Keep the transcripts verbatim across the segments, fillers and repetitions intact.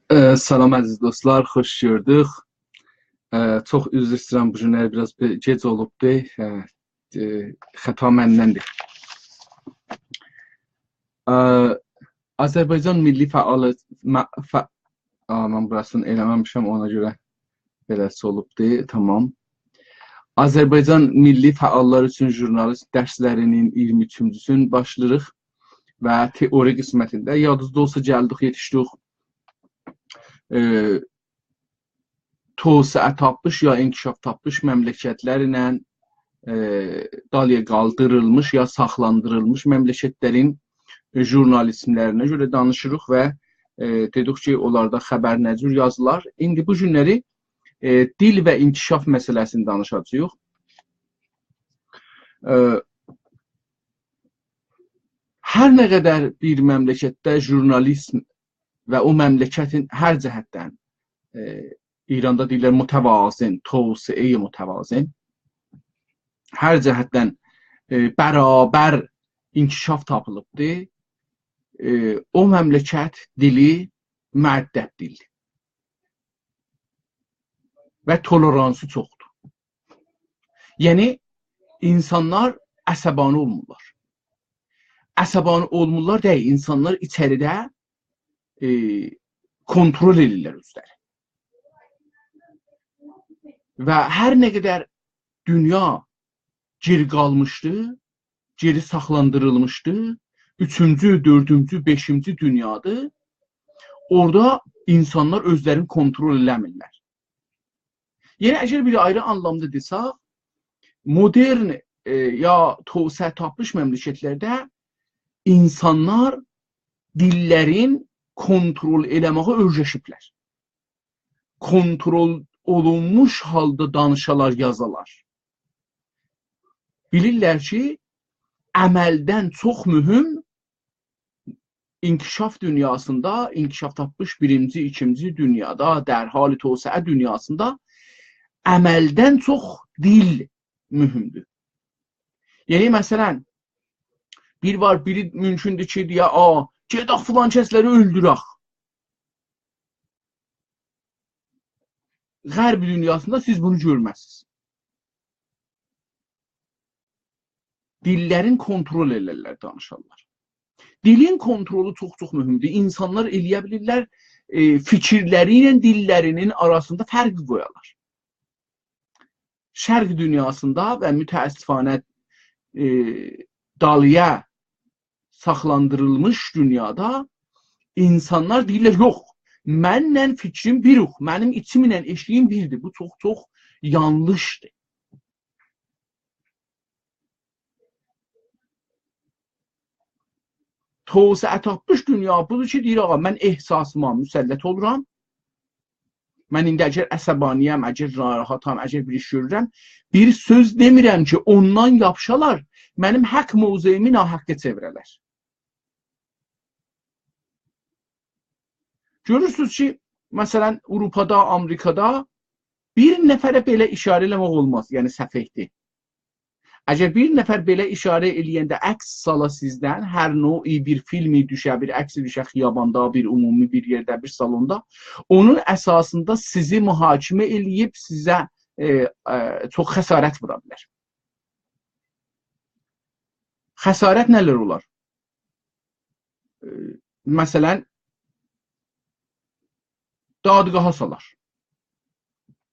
اه، سلام عزیز دوستلار، خوش گؤردوک. اه، چوخ عذر ایسته‌ییرم، بو گونلر بیر آز بئ-، گئج اولوبدو. اه، اه، خطا مندندیر. اه، آذربایجان میللی فعالی، م-، ف-، آ، من بوراسینی ائله‌مه‌میشم، اونا گؤره بئله‌سی اولوبدو. تامام. آذربایجان میللی فعاللار اوچون ژورنالیست درسلرینین اییرمی اوچونجوسونو باشلاییریق و تئوری قسمتینده، یادینیزدا اولسا، گلدیک، یئتیشدیک، ائ، توسعه تاپمیش یا انکشاف تاپمیش مملکتلرله، ائ، دالییا قالدیریلمیش یا ساخلاندیریلمیش مملکتلرین، ائ، ژورنالیزملرینه گؤره دانیشیریق و، ائ، دئدیک کی، اونلاردا خبر نه جور یازیلار. ایندی بو گونلری، ائ، دیل و انکشاف مسئله‌سینی دانیشاجاغیق. ائ، هر نه قدر بیر مملکتده ژورنالیزم و او مملکتین هر جهتدن، ائ، ایراندا دئییرلر متوازن، توسعه‌ی متوازن، هر جهتدن، ائ، برابر انکشاف تاپیلیبدی، ائ، او مملکت دیلی مؤدب دیلدیر و تولرانسی چوخدور. یعنی، اینسانلار عصبانی اولمورلار. عصبانی اولمورلار دئییل، اینسانلار ایچریده، ائ، کنترل ائدیرلر اؤزلری. و هر نه قدر دونیا گئری قالمیشدی، گئری ساخلاندیریلمیشدی، اوچونجو، دؤردونجو، بئشینجی دونیادیر، اورادا اینسانلار اؤزلرینی کنترل ائله‌میرلر. یعنی، اگر بیر آیری آنلامدا دئسک، مدرن، ائ، یا توسعه تاپمیش مملکتلرده اینسانلار دیللرین کنترل ائله‌مه‌یی اؤیرشیبلر. کنترل اولونموش حالدا دانیشالار، یازالار. بیلیرلر کی، عملدن چوخ مهم انکشاف دونیاسیندا، انکشاف تاپمیش بیرینجی، ایکینجی دونیادا، در حال توسعه دونیاسیندا عملدن چوخ دیل مهمدور. یعنی، مثلا، بیر وار، بیری مومکوندور کی، دئیه، «آ، گئدک فلان کسلری اؤلدورک.» غرب دونیاسیندا سیز بونو گؤرمزسینیز. دیللرین کنترل ائلرلر، دانیشارلار. دیلین کنترلو چوخ-چوخ مهمدور. اینسانلار ائلیه بیلیرلر، ائ، فیکیرلری ایله دیللرینین آراسیندا فرق قویالار. شرق دونیاسیندا و متأسفانه، ائ، دالییا ساخلاندیریلمیش دونیادا اینسانلار دئییرلر، «یوخ، منله فیکریم بیروخ، منیم ایچیمله ائشیگیم بیردیر.» بو چوخ-چوخ یانلیشدیر. توسعه تاپمیش دونیا بودور کی، دئییر، «آغا، من احساسیما مسلط اولورام. من ایندی اگر عصبانی‌یم، اگر ناراحتام، اگر بیر ایش گؤرورم، بیر سؤز دئمیرم کی، اوندان یاپیشالار، منیم حق موضعیمی ناحقه چئویره‌لر.» گؤرورسونوز کی، مثلا، آوروپادا، آمریکادا بیر نفره بئله ایشاره ائله‌مک اولماز، یعنی سفئهدی. اگر بیر نفر بئله ایشاره ائله‌ینده عکس سالا سیزدن، هر نوعی بیر فیلمی دوشه، بیر عکسی دوشه خیاباندا، بیر عمومی بیر یئرده، بیر سالوندا، اونون اساسیندا سیزی محاکمه ائله‌ییب سیزه، ائ، ائ، چوخ خسارت وورا بیلر. خسارت نه‌لر اولار؟ ائ، مثلا، دادگاها سالار.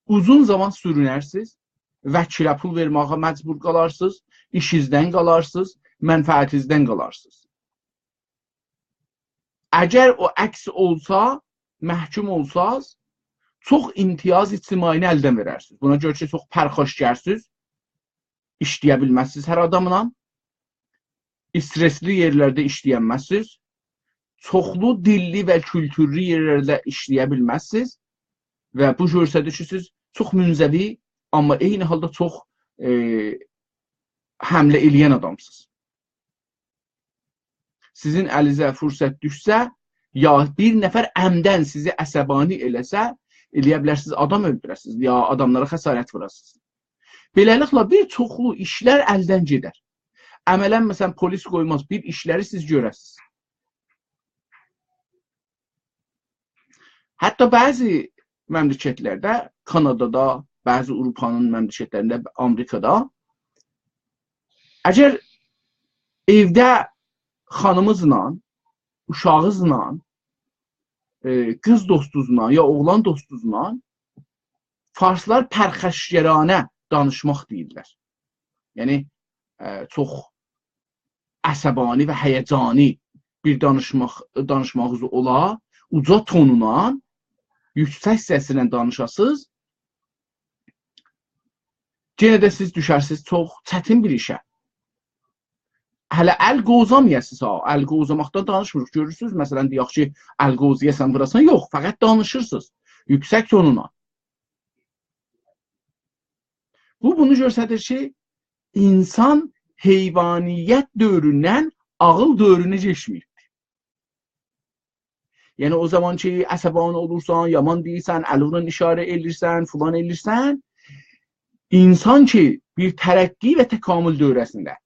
اوزون زامان سورونرسینیز، وکیله پول وئرمه‌یه مجبور قالارسینیز، ایشینیزدن قالارسینیز، منفعتینیزدن قالارسینیز. اگر او عکس اولسا، محکوم اولساز، چوخ امتیاز اجتماعی‌نی الدن وئررسینیز. بونا گؤره کی، چوخ پرخاشگرسیز، ایشله‌یه بیلمزسینیز هر آداملا. استرسلی یئرلرده ایشله‌ینمزسینیز. چوخلو دیللی و کولتورلو یئرلرده ایشله‌یه بیلمزسینیز. و بو گؤستریر کی، سیز چوخ منزوی، آمما عینی حالدا چوخ، ائ، حمله ائله‌ین آدامسینیز. سیزین الینیزه فرصت دوشسه، یا بیر نفر عمداً سیزی عصبانی ائله‌سه، ائلیه بیلرسینیز آدام اؤلدوره‌سینیز، یا آداملارا خسارت ووراسینیز. بئله‌لیکله، بیر چوخلو ایشلر الدن گئدر. عملاً، مثلا، پلیس قویماز بیر ایشلری سیز گؤره‌سینیز. حتی بعضی مملکتلرده، کانادادا، بعضی آوروپانین مملکتلرینده، آمریکادا، اگر ائوده خانیمیزلا، اوشاغینیزلا، ائ، قیز دوستونوزلا یا اوغلان دوستونوزلا فارسلار پرخاشگرانه دانیشماق دئییرلر. یعنی، ائ، چوخ عصبانی و هیجانی بیر دانیشماق، دانیشماغینیز اولا، اوجا تونونان، یوکسک سسله دانیشاسینیز، یئنه ده سیز دوشرسینیز چوخ چتین بیر ایشه. هله ال قووزامایاسینیز ها، ال قووزاماقدان دانیشمیریق. گؤرورسونوز، مثلا، دئیک کی، ال قووزایاسان، ووراسان، یوخ، فقط دانیشیرسینیز یوکسک تونونان. بو، بونو گؤستریر کی، اینسان حیوانیت دؤوروندن عاغیل دؤورونه کئچمه‌ییب. یعنی، او زامان کی، عصبانی اولورسان، یامان دئییرسن، الینله ایشاره ائلیرسن، فلان ائلیرسن، اینسان کی، بیر ترقی و تکامل دوره‌سینده،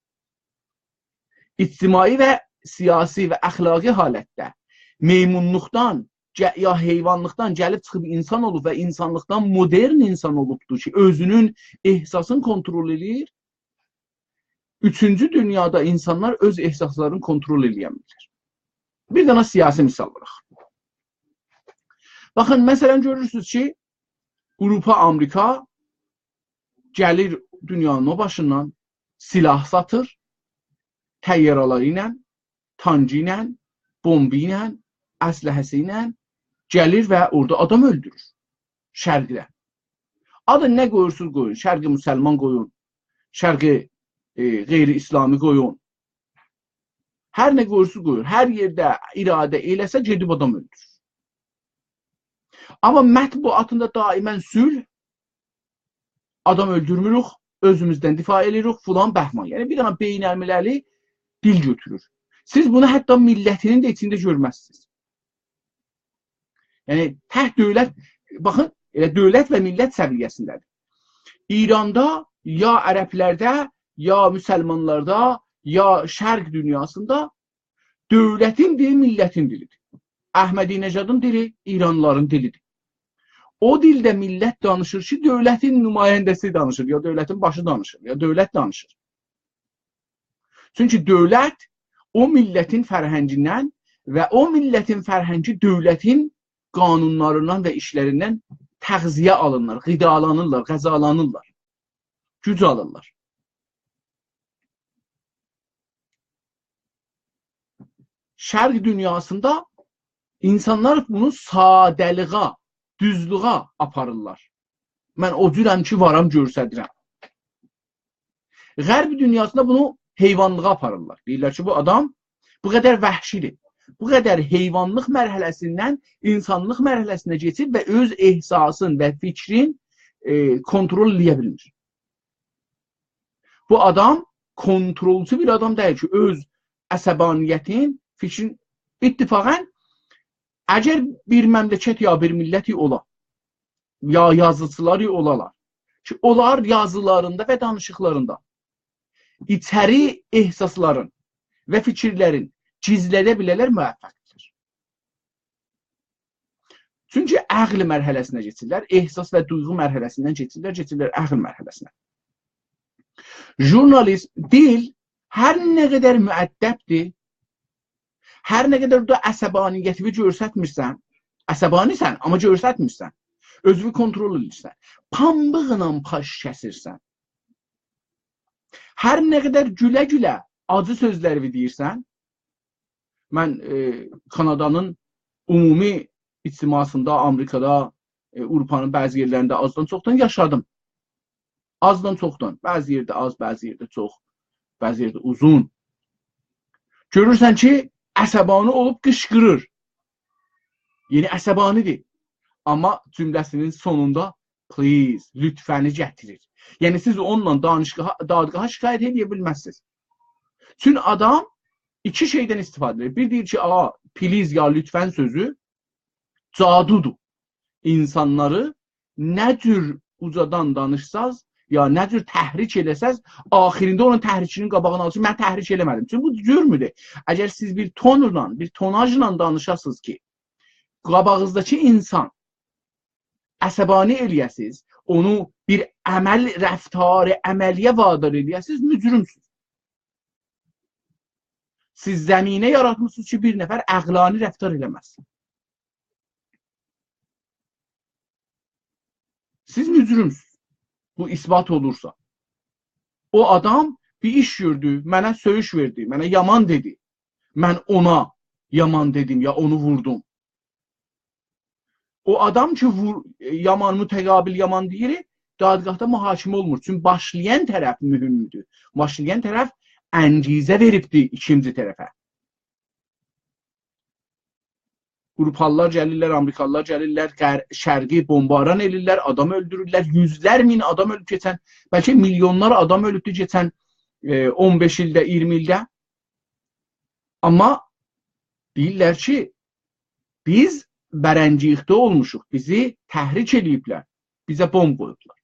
اجتماعی و سیاسی و اخلاقی حالتده میمونلوقدان، گ-، یا حیوانلیقدان گلیب چیخیب اینسان اولوب و اینسانلیقدان مدرن اینسان اولوبدور کی، اؤزونون احساسینی کنترل ائله‌ییر. اوچونجو دونیادا اینسانلار اؤز احساسلارینی کنترل ائلیه‌نمیرلر. بیر دنه سیاسی مثال ووراق. باخین، مثلا، گؤرورسونوز کی، آوروپا، آمریکا گلیر دونیانین او باشیندان، سلاح ساتیر، طیاره‌لری ایله، تانکی ایله، بمبی ایله، اسلحه‌سی ایله گلیر و اورادا آدام اؤلدورور شرقده. آدین نه قویورسوز قویون، شرق مسلمان قویون، شرق، ائ، غیر اسلامی قویون. هر نه قویورسوز قویون، هر یئرده اراده ائله‌سه گئدیب آدام اؤلدورور. آمما مطبوعاتیندا دائماً صلح، آدام اؤلدورموروک، اؤزوموزدن دفاع ائدیریک، فلان بهمان. یعنی بیر دنه بین‌المللی دیل گؤتورور. سیز بونو حتی میللتینین ده ایچینده گؤرمزسینیز. یعنی تک دؤولت، باخین، ائله دؤولت و میللت سویه‌سینده‌دیر. ایراندا یا عربلرده، یا مسلمانلاردا، یا شرق دونیاسیندا دؤولتین دیلی میللتین دیلیدیر. احمدی‌نژادین دیلی ایرانلیلارین دیلیدیر. او دیلده میللت دانیشیر کی، دؤولتین نماینده‌سی دانیشیر، یا دؤولتین باشی دانیشیر، یا دؤولت دانیشیر. چونکی دؤولت او میللتین فرهنگیندن و او میللتین فرهنگی دؤولتین قانونلاریندان و ایشلریندن تغذیه آلینیر، غذالانیرلار، غذالانیرلار، گوج آلیرلار. شرق دونیاسیندا اینسانلار بونو ساده‌لیغا، دوزلوغه آپاریرلار. من او جورم کی، وارام، گؤستریرم. غرب دونیاسیندا بونو حیوانلیغا آپاریرلار. دئییرلر کی، بو آدام بو قدر وحشیدیر. بو قدر حیوانلیق مرحله‌سیندن اینسانلیق مرحله‌سینه کئچیب و اؤز احساسین و فیکرین، ائ، کنترل ائله‌یه بیلمیر. بو آدام کنترلچو بیر آدام دئییل کی، اؤز عصبانیتین، فیکرین، اتفاقاً اگر بیر مملکت یا بیر میللت اولا، یا یازیچیلار اولالار کی، اونلار یازیلاریندا و دانیشیقلاریندا ایچری احساسلارین و فیکیرلرین گیزلده بیله‌لر، موفقدیرلر. چونکی عقل مرحله‌سینه کئچیرلر، احساس و دویغو مرحله‌سیندن کئچیرلر، کئچیرلر عقل مرحله‌سینه. ژورنالیست، دیل هر نه قدر مؤدبدیر، هر نه قدر ده عصبانیتیوی گؤسترمیرسن، عصبانی‌سن، آمما گؤسترمیرسن، اؤزونو کنترل ائدیرسن، پامبیقلا پاش کسیرسن، هر نه قدر گوله-گوله آجی سؤزلری دئییرسن، من، ائ، کانادانین عمومی اجتماعیندا، آمریکادا، ائ، آوروپانین بعضی یئرلرینده آزدان چوخدان یاشادیم. آزدان چوخدان. بعضی یئرده آز، بعضی یئرده چوخ، بعضی یئرده اوزون. گؤرورسن کی، عصبانی اولوب قیشقیریر. یعنی عصبانی‌دیر. آمما جمله‌سینین سونوندا please، لطفاًی گتیریر. یعنی سیز اونونلا دانشگاها، دادگاها شکایت ائده بیلمزسینیز. چون آدام ایکی شئیدن استفاده ائدیر. بیر دئییر کی، آقا، please یا لطفاً سؤزو جادودور. اینسانلاری نه جور اوجادان دانیشساز، یا نه جور تحریک ائله‌سز، آخیرینده اونون تحریکینین قاباغینی آلیر. من تحریک ائله‌مه‌دیم. چونکی بو جرمدور. اگر سیز بیر تونلا، بیر توناژلا دانیشاسینیز کی، قاباغینیزداکی اینسان عصبانی ائله‌یه‌سیز، اونو بیر عمل، رفتار عملی‌یه وادار ائله‌یه‌سیز، مجرمسوز. سیز زمینه یاراتمیسینیز کی، بیر نفر عقلانی رفتار ائله‌مز. سیز مجرمسوز. بو اثبات اولورسا. او آدام بیر ایش گؤردو، منه سؤیوش وئردی، منه یامان دئدی. من اونا یامان دئدیم یا اونو ووردوم. او آدام کی، وور-، یامان، متقابل یامان دئییر، دادگاهدا محاکمه اولمور. چونکی باشلایان طرف مهمدور. باشلایان طرف انگیزه وئریبدیر ایکینجی طرفه. آوروپالیلار گلیرلر، آمریکالیلار گلیرلر، غر-، شرقی بمباران ائدیرلر، آدام اؤلدورورلر، یوزلر مین آدام اؤلوب کئچن، بلکه میلیونلار آدام اؤلوبدور کئچن، ائ، اون بئش ایلده، اییرمی ایلده. آمما دئییرلر کی، بیز برانگیخته اولموشوق، بیزی تحریک ائله‌ییبلر، بیزه بمب قویوبلار.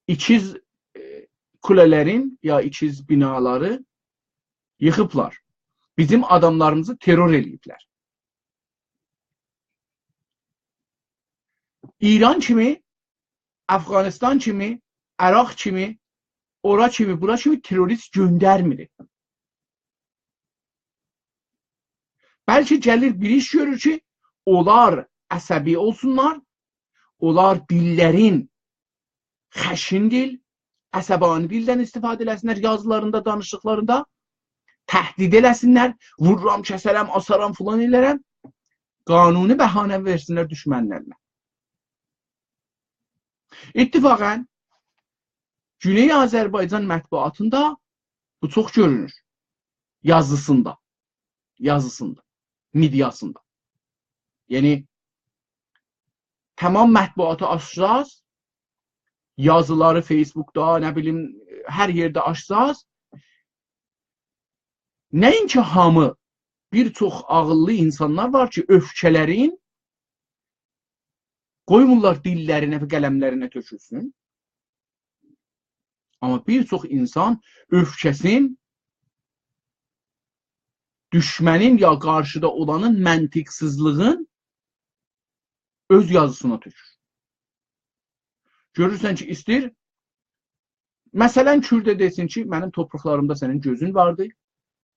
ایکیز، ائ، کوله‌لرین یا ایکیز بینالاری ییخیبلار. بیزیم آداملاریمیزی ترور ائله‌ییبلر. ایران کیمی، افغانستان کیمی، عراق کیمی، اورا کیمی، بورا کیمی تروریست گؤندرمیر. بلکه گلیر بیر ایش گؤرور کی، اونلار عصبی اولسونلار، اونلار دیللرین خشن دیل، عصبانی دیلدن استفاده ائله‌سینلر یازیلاریندا، دانیشیقلاریندا، تهدید ائله‌سینلر، وورورام، کسرم، آسارام، فلان ائلرم. قانونی بهانه وئرسینلر دوشمنلرینه. اتفاقاً گونئی آذربایجان مطبوعاتیندا بو چوخ گؤرونور. یازیسیندا، یازیسیندا، مئدیاسیندا. یعنی، تمام مطبوعاتی آچساز، یازیلاری فیس‌بوکدا، نه بیلیم، هر یئرده آچساز، نه‌اینکی هامی، بیر چوخ عاغیللی اینسانلار وار کی، اؤفکه‌لرین قویمورلار دیللرینه و قلملرینه تؤکولسون. آمما بیر چوخ اینسان اؤفکه‌سین دوشمنین یا قارشیدا اولانین منطق‌سیزلیگین اؤز یازیسینا تؤکور. گؤرورسن کی، ایسته‌ییر، مثلاً، کورده دئسین کی، منیم تورپاقلاریمدا سنین گؤزون واردی،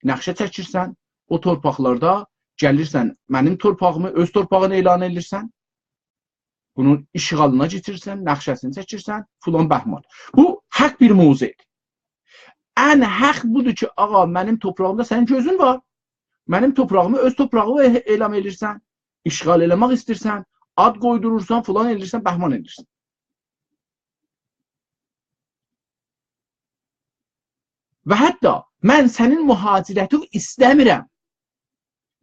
نقشه چکیرسن، او تورپاقلاردا گلیرسن، منیم تورپاغیمی، اؤز تورپاغینی اعلان ائدیرسن، بونون اشغالینا کئچیرسن، نقشه‌سینی چکیرسن، فلان بهمان. بو حق بیر موضعدیر. ان حق بودور کی، آغا، منیم تورپاغیمدا سنین گؤزون وار. منیم تورپاغیمی اؤز تورپاغینی ائ-، اعلان ائدیرسن، اشغال ائله‌مک ایسته‌ییرسن، آد قویدورورسان، فلان ائدیرسن، بهمان ائدیرسن. و حتی من سنین مهاجرتینی ایسته‌میرم.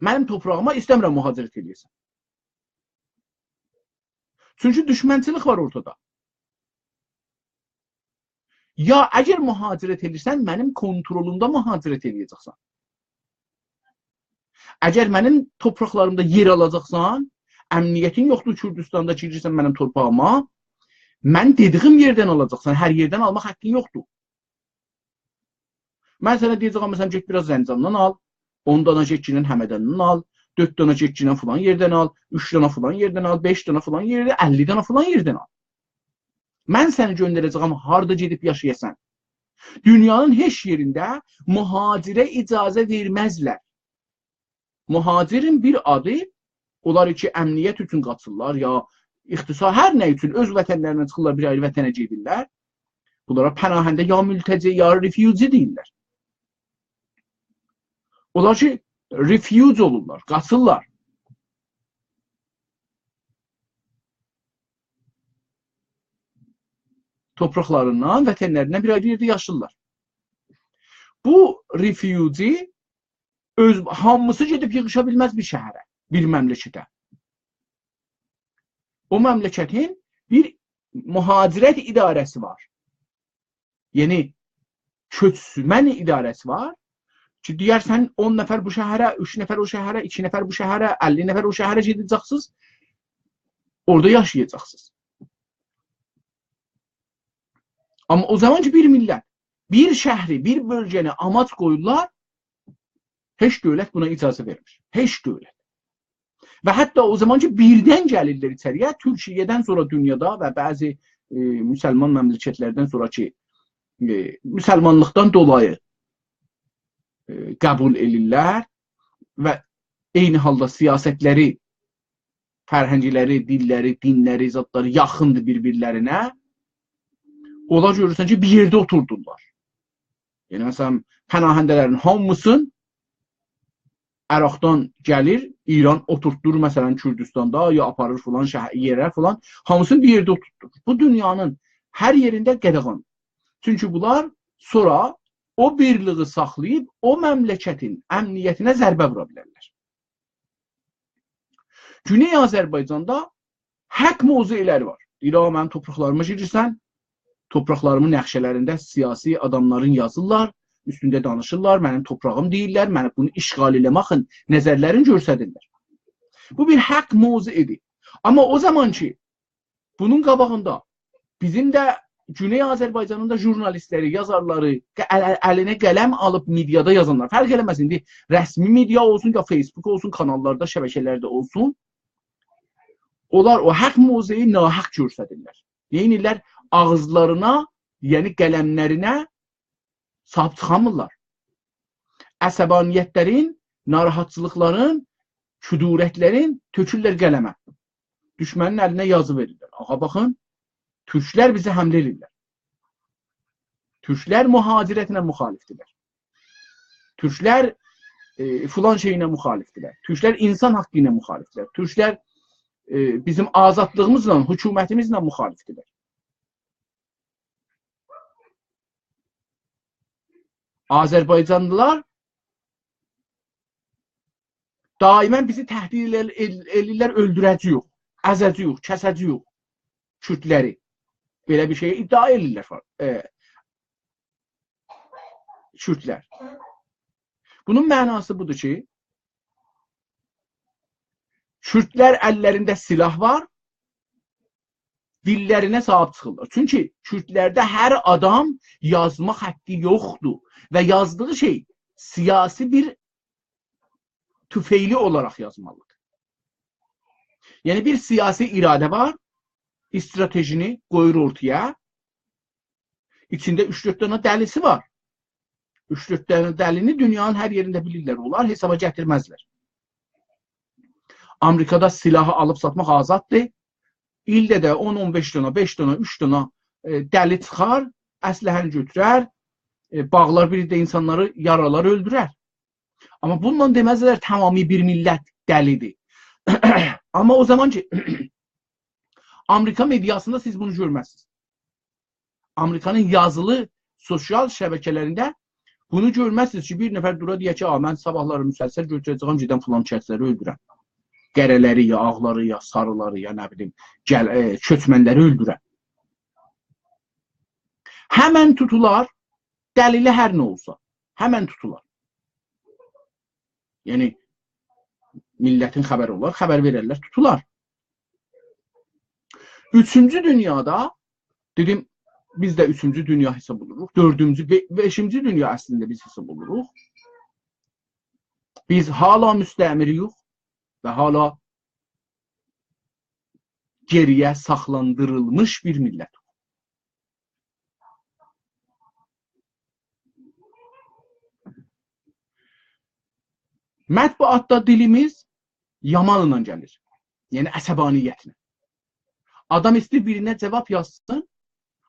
منیم تورپاغیما ایسته‌میرم مهاجرت ائده‌سن. چونکی دوشمنچیلیک وار اورتادا. یا اگر مهاجرت ائدیرسن، منیم کنترلومدا مهاجرت ائده‌جکسن. اگر منیم تورپاقلاریمدا یئر آلاجاقسان، امنیتین یوخدور کوردوستاندا، گیریرسن منیم تورپاغیما، من دئدیگیم یئردن آلاجاقسان، هر یئردن آلماق حقین یوخدور. من سنه دئیه‌جم، مثلاً، گئت بیر آز زنجاندان آل، اون دانا گئتگینن همداندان آل، دؤرد دانا گئتگینن فلان یئردن آل، اوچ دانا فلان یئردن آل، بئش دانا فلان یئردن، اللی دانا فلان یئردن آل. من سنی گؤندره‌جه‌یم هاردا گئدیب یاشایاسان. دونیانین هئچ یئرینده مهاجره اجازه وئرمزلر. مهاجرین بیر آدی، اونلار کی، امنیت اوچون قاچیرلار، یا اقتصاد، هر نه اوچون اؤز وطنلریندن چیخیرلار، بیر آیری وطنه گئدیرلر. بونلارا پناهنده، یا ملتجی، یا رفیوجی دئییرلر. اونلار کی، رفیوج اولورلار، قاچیرلار. تورپاقلاریندان، وطنلریندن بیر آیری یئرده یاشیرلار. بو رفیوجی اؤز، هامیسی گئدیب ییغیشا بیلمز بیر شهره، بیر مملکته. او مملکتین بیر مهاجرت اداره‌سی وار. یعنی، کؤچمن اداره‌سی وار کی، دئیرسن اون نفر بو شهره، اوچ نفر او شهره، ایکی نفر بو شهره، اللی نفر او شهره گئده‌جکسینیز، اورادا یاشایاجاقسینیز. آمما او زامان کی، بیر میللت، بیر شهری، بیر بؤلگه‌نی آماج قویورلار، هئچ دؤولت بونا اجازه وئرمیر. هئچ دؤولت. و حتی او زامان کی، بیردن گلیرلر ایچری‌یه، تورکیه‌دن سونرا دونیادا و بعضی، ائ، مسلمان مملکتلردن سونرا کی، ائ، مسلمانلیقدان دولایی، ائ، قبول ائدیرلر و عینی حالدا سیاستلری، فرهنگلری، دیللری، دینلری، زادلاری یاخیندیر بیر-بیرلرینه. اونلار گؤرورسن کی، بیر یئرده اوتوردولار. یعنی، مثلاً، پناهنده‌لرین هامیسین عراقدان گلیر، ایران اوتورتدورور، مثلاً، کوردوستاندا، یا آپاریر فلان شهر، یئره فلان، هامیسینی بیر یئرده اوتورتدورور. بو دونیانین هر یئرینده قدغن. چونکی بونلار سونرا او بیرلیگی ساخلاییب او مملکتین امنیتینه ضربه وورا بیلرلر. گونئی آذربایجاندا حق موضعلری وار. دئییر، «آ، منیم تورپاقلاریما گیریرسن»، تورپاقلاریمین نقشه‌لرینده سیاسی آداملارین یازیرلار، اوستونده دانیشیرلار، «منیم تورپاغیم» دئییرلر، منی بونو اشغال ائله‌ماخین نظرلرینی گؤستریرلر. بو بیر حق موضعیدیر. آمما او زامان کی، بونون قاباغیندا بیزیم ده گونئی آذربایجانین دا ژورنالیستلری، یازارلاری، ق-، ال-، الینه قلم آلیب مئدیادا یازانلار، فرق ائله‌مز ایندی رسمی مئدیا اولسون، یا فیس‌بوک اولسون، کاناللاردا، شبکه‌لرده اولسون، اونلار او حق موضعی ناحق گؤستریرلر. نئینیرلر؟ آغیزلارینا، یعنی قلملرینه صاحیب چیخامیرلار. عصبانیتلرین، ناراحتچیلیقلارین، کدورتلرین تؤکورلر قلمه. دوشمنین الینه یازی وئریرلر. آغا، باخین، تورکلر بیزه حمله ائدیرلر. تورکلر مهاجرتله مخالفدیرلر. تورکلر، ائ، فلان شئیینه مخالفدیرلر. تورکلر اینسان حاققی ایله مخالفدیرلر. تورکلر، ائ، بیزیم آزادلیغیمیزلا، حکومتیمیزله مخالفدیرلر. آذربایجانلیلار دائماً بیزی تهدید ائل-، ائل-، ائله‌ییرلر، اؤلدوره‌جه‌ییک، ازه‌جه‌ییک، کسه‌جه‌ییک کوردلری. بئله بیر شئیی ادعا ائله‌ییرلر فا-، ائ، کوردلر. بونون معناسی بودور کی، کوردلر اللرینده سلاح وار، دیللرینه صاحیب چیخیرلار. چونکی کوردلرده هر آدام یازما حاققی یوخدور و یازدیغی شئی سیاسی بیر توفئیلی اولاراق یازمالیدیر. یعنی بیر سیاسی اراده وار، استراتژینی قویور اورتایا، ایچینده اوچ-دؤرد دنه دلیسی وار. اوچ-دؤرد دنه دلینی دونیانین هر یئرینده بیلیرلر. اونلار حسابا گتیرمزلر. آمریکادا سلاحی آلیب ساتماق آزاددیر. ایلده ده اون، اون بئش دنه، بئش دنه، اوچ دنه، ائ، دلی چیخار، اسلحه‌نی گؤتورر، ائ، باغلار بیر ده اینسانلاری یارالار، اؤلدورر. آمما بونونلا دئمزلر تمامی بیر میللت دلیدیر. آمما او زامان کی، آمریکا مئدیاسیندا سیز بونو گؤرمزسینیز. آمریکانین یازیلی سوسیال شبکه‌لرینده بونو گؤرمزسینیز کی، بیر نفر دورا دئیه کی، «آ، من صاباحلاری مسلسل گؤتوره‌جه‌یم، گئدم فلان کسلری اؤلدورم. قره‌لری، یا آغلاری، یا ساریلاری، یا نه بیلیم، گل-، ائ، کؤچمنلری اؤلدورم.» همن توتولار، دلیلی هر نه اولسا، همن توتولار. یعنی، میللتین خبری اولار، خبر وئررلر، توتولار. اوچونجو دونیادا، دئدیم، بیز ده اوچونجو دونیا حساب اولوروق، دؤردونجو، بئ-، بئشینجی دونیا اصلینده بیز حساب اولوروق. بیز حالا مستعمره‌یوخ و حالا گئری‌یه ساخلاندیریلمیش بیر میللت. مطبوعاتدا دیلیمیز یامانلا گلیر. یعنی عصبانیتله. آدام ایسته‌ییر بیرینه جاواب یازسین،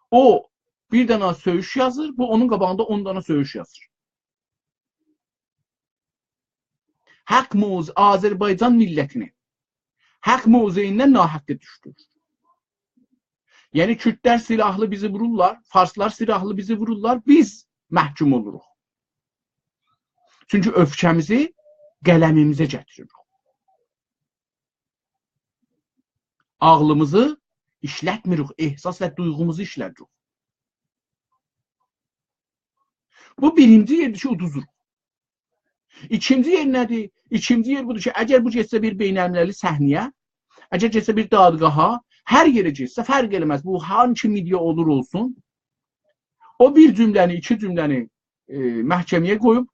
او بیر دنه سؤیوش یازیر، بو اونون قاباغیندا اون دنه سؤیوش یازیر. حاق موضع-، آذربایجان میللتینی حاق موضعیندن ناحاققی دوشدورور. یعنی کوردلر سلاحلی بیزی وورورلار، فارسلار سلاحلی بیزی وورورلار، بیز محکوم اولوروق. چونکی اؤفکه‌میزی قلمیمیزه گتیریریک. عاغلیمیزی ایشلتمیریک، احساس و دویغوموزو ایشلدیریک. بو بیرینجی یئردیر کی، اودوزوروق. ایکینجی یئر نه‌دیر؟ ایکینجی یئر بودور کی، اگر بو گئتسه بیر بین‌المللی صحنه‌یه، اگر گئتسه بیر دادگاها، هر یئره گئتسه، فرق ائله‌مز. بو هانسی مئدیا اولور اولسون، او بیر جمله‌نی، ایکی جمله‌نی، ائ، محکمه‌یه قویوب،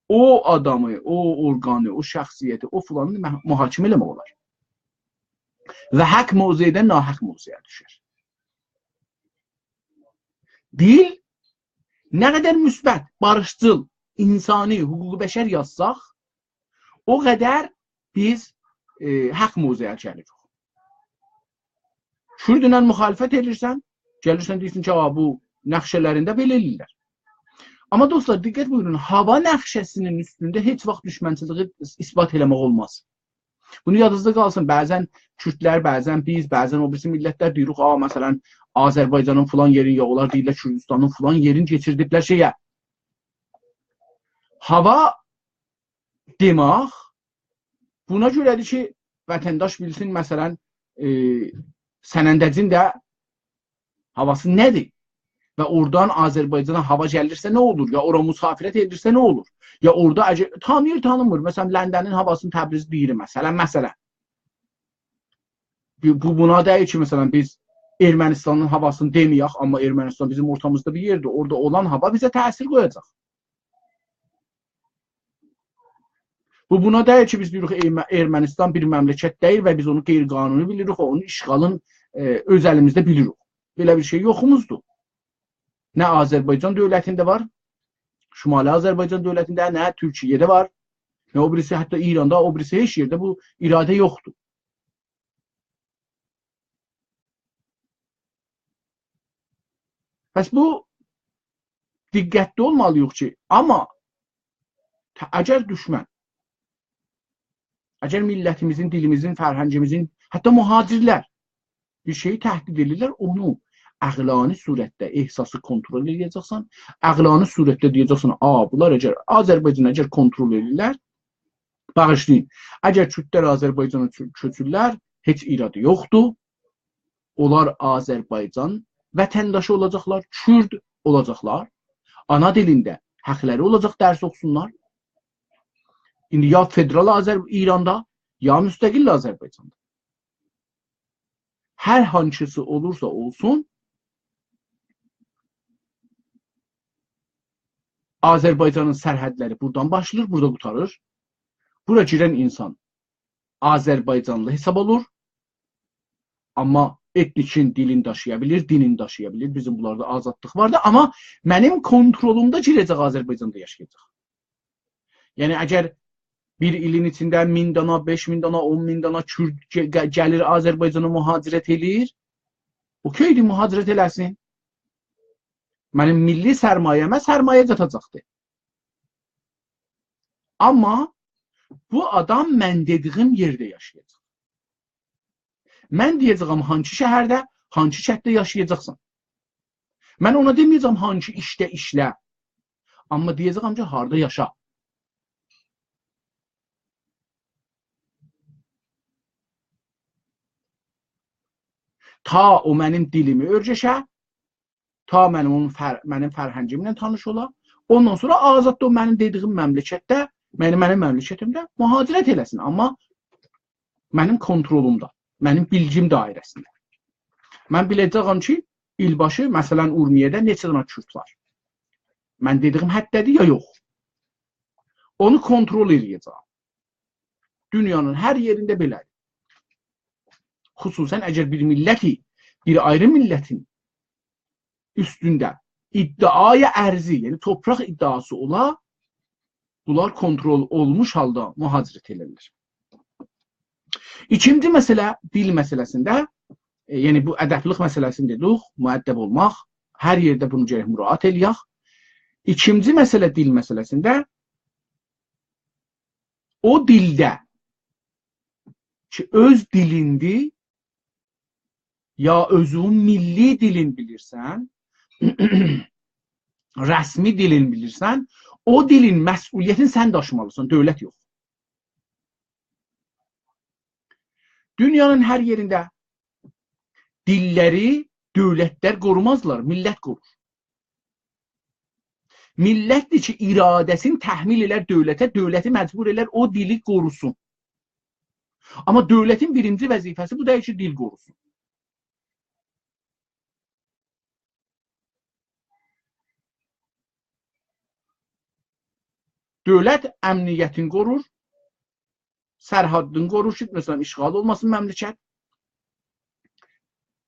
او آدامی، او اورقانی، او شخصیتی، او فلانی مح-، محاکمه ائله‌مک اولار. و حاق موضعدن ناحاق موضعه دوشر. دیل نه قدر مثبت، باریشچیل، انسانی، حقوق بشر یازساق، او قدر بیز، ائ، حاق موضعه گلیریک. کوردله مخالفت ائدیرسن، گلیرسن دئییرسن کی، «آ، بو نقشه‌لرینده بئله ائله‌ییرلر.» آمما دوستلار، دقت بویورون، هاوا نقشه‌سینین اوستونده هئچ واخت دوشمنچیلیگی اثبات ائله‌مک اولماز. بونو یادینیزدا قالسین، بعضاً کوردلر، بعضاً بیز، بعضاً او بیریسی میللتلر دئییریک، «آ، مثلاً، آذربایجانین فلان یئرین، یا اونلار دئییرلر کوردوستانین فلان یئرین کئچیردیبلر شئیه.» هاوا دئمک، بونا گؤره‌دیر کی، وطنداش بیلسین، مثلاً، ائ، سنندجین ده هاواسی نه‌دیر؟ و اورادان آذربایجانا هاوا گلیرسه نه اولور؟ یا اورا مسافرت ائدیرسه نه اولور؟ یا اورادا اگر، تانیییر، تانیمیر. مثلاً، لندنین هاواسینی تبریز دئییر، مثلاً، مثلاً. بو، بو بونا دئییل کی، مثلاً، بیز ارمنستانین هاواسینی دئمه‌یک، آمما ارمنستان بیزیم اورتامیزدا بیر یئردیر. اورادا اولان هاوا بیزه تأثیر قویاجاق. بو بونا دئییل کی، بیز دئییریک، ارم-، ارمنستان بیر مملکت دئییل و بیز اونو غیرقانونی بیلیریک، اونون اشغالین، ائ، اؤز الیمیزده بیلیریک. بئله بیر شئی یوخوموزدور. نه آذربایجان دؤولتینده وار، شمالی آذربایجان دؤولتینده، نه تورکیه‌ده وار، نه او بیریسی، حتی ایراندا، او بیریسی هئچ یئرده بو اراده یوخدور. پس بو دقتلی اولمالی‌ییق کی، آمما ت-، اگر دوشمن، اگر میللتیمیزین، دیلیمیزین، فرهنگیمیزین، حتی مهاجرلر بیر شئیی تهدید ائدیرلر، اونو عقلانی صورتده احساسی کنترل ائله‌یه‌جکسن، عقلانی صورتده دئیه‌جکسن، «آ، بونلار اگر، آذربایجانی اگر کنترل ائدیرلر»، باغیشلایین، اگر کوردلر آذربایجانا کؤ-، کؤچورلر، هئچ ایرادی یوخدور. اونلار آذربایجان وطنداشی اولاجاقلار، کورد اولاجاقلار. آنا دیلینده حقلری اولاجاق درس اوخوسونلار. ایندی یا فدرال آذر-، ایراندا، یا مستقل آذربایجاندا. هر هانسیسی اولورسا اولسون، آذربایجانین سرحدلری بورادان باشلاییر، بورادا قوتاریر. بورا گیرن اینسان آذربایجانلی حساب اولور. آمما ائتنیکین، دیلین داشییا بیلیر، دینین داشییا بیلیر. بیزیم بونلاردا آزادلیق واردیر. آمما منیم کنترلومدا گیره‌جک، آذربایجاندا یاشایاجاق. یعنی، اگر بیر ایلین ایچینده مین دانا، بئش مین دانا، اون مین دانا کورد گه-، گه-، گلیر آذربایجانا مهاجرت ائله‌ییر، اوکئیدیر، مهاجرت ائله‌سین. منیم میللی سرمایه‌مه سرمایه قاتاجاقدیر. آمما بو آدام من دئدیگیم یئرده یاشایاجاق. من دئیه‌جه‌یم هانسی شهرده، هانسی کندده یاشایاجاقسان. من اونا دئمه‌یه‌جم هانسی ایشده ایشله. آمما دئیه‌جه‌یم کی، هاردا یاشا. تا او منیم دیلیمی اؤیرشه، تا منیم اونون فر-، منیم فرهنگیمله تانیش اولا. اوندان سونرا آزاددیر، او منیم دئدیگیم مملکتده، منیم، منیم مملکتیمده مهاجرت ائله‌سین. آمما منیم کنترلومدا، منیم بیلگیم دایره‌سینده. من بیله‌جه‌یم کی، ایلباشی، مثلا، اورمیه‌ده نئچه دنه کورد وار. من دئدیگیم حدده‌دیر یا یوخ. اونو کنترل ائله‌یه‌جه‌یم. دونیانین هر یئرینده بئله‌دیر. خصوصا اگر بیر میللتی، بیر آیری میللتین اوستونده ادعای ارضی، یعنی تورپاق ادعاسی اولا، بونلار کنترل اولموش حالدا مهاجرت ائله‌نیر. ایکینجی مسئله، دیل مسئله‌سینده، ائ، یعنی بو ادبلیک مسئله‌سینی دئدیک، مؤدب اولماق، هر یئرده بونو گرک مراعات ائله‌یک. ایکینجی مسئله دیل مسئله‌سینده، او دیلده کی، اؤز دیلیندیر، یا اؤزونون میللی دیلین بیلیرسن، رسمی دیلین بیلیرسن، او دیلین مسئولیتینی سن داشیمالیسان، دؤولت یوخ. دونیانین هر یئرینده دیللری دؤولتلر قورومازلار، میللت قورور. میللتدیر کی، اراده‌سینی تحمیل ائلر دؤولته، دؤولتی مجبور ائلر او دیلی قوروسون. آمما دؤولتین بیرینجی وظیفه‌سی بو دئییل کی، دیل قوروسون. دؤولت امنیتین قورور، سرحدین قورور کی، مثلا، اشغال اولماسین مملکت.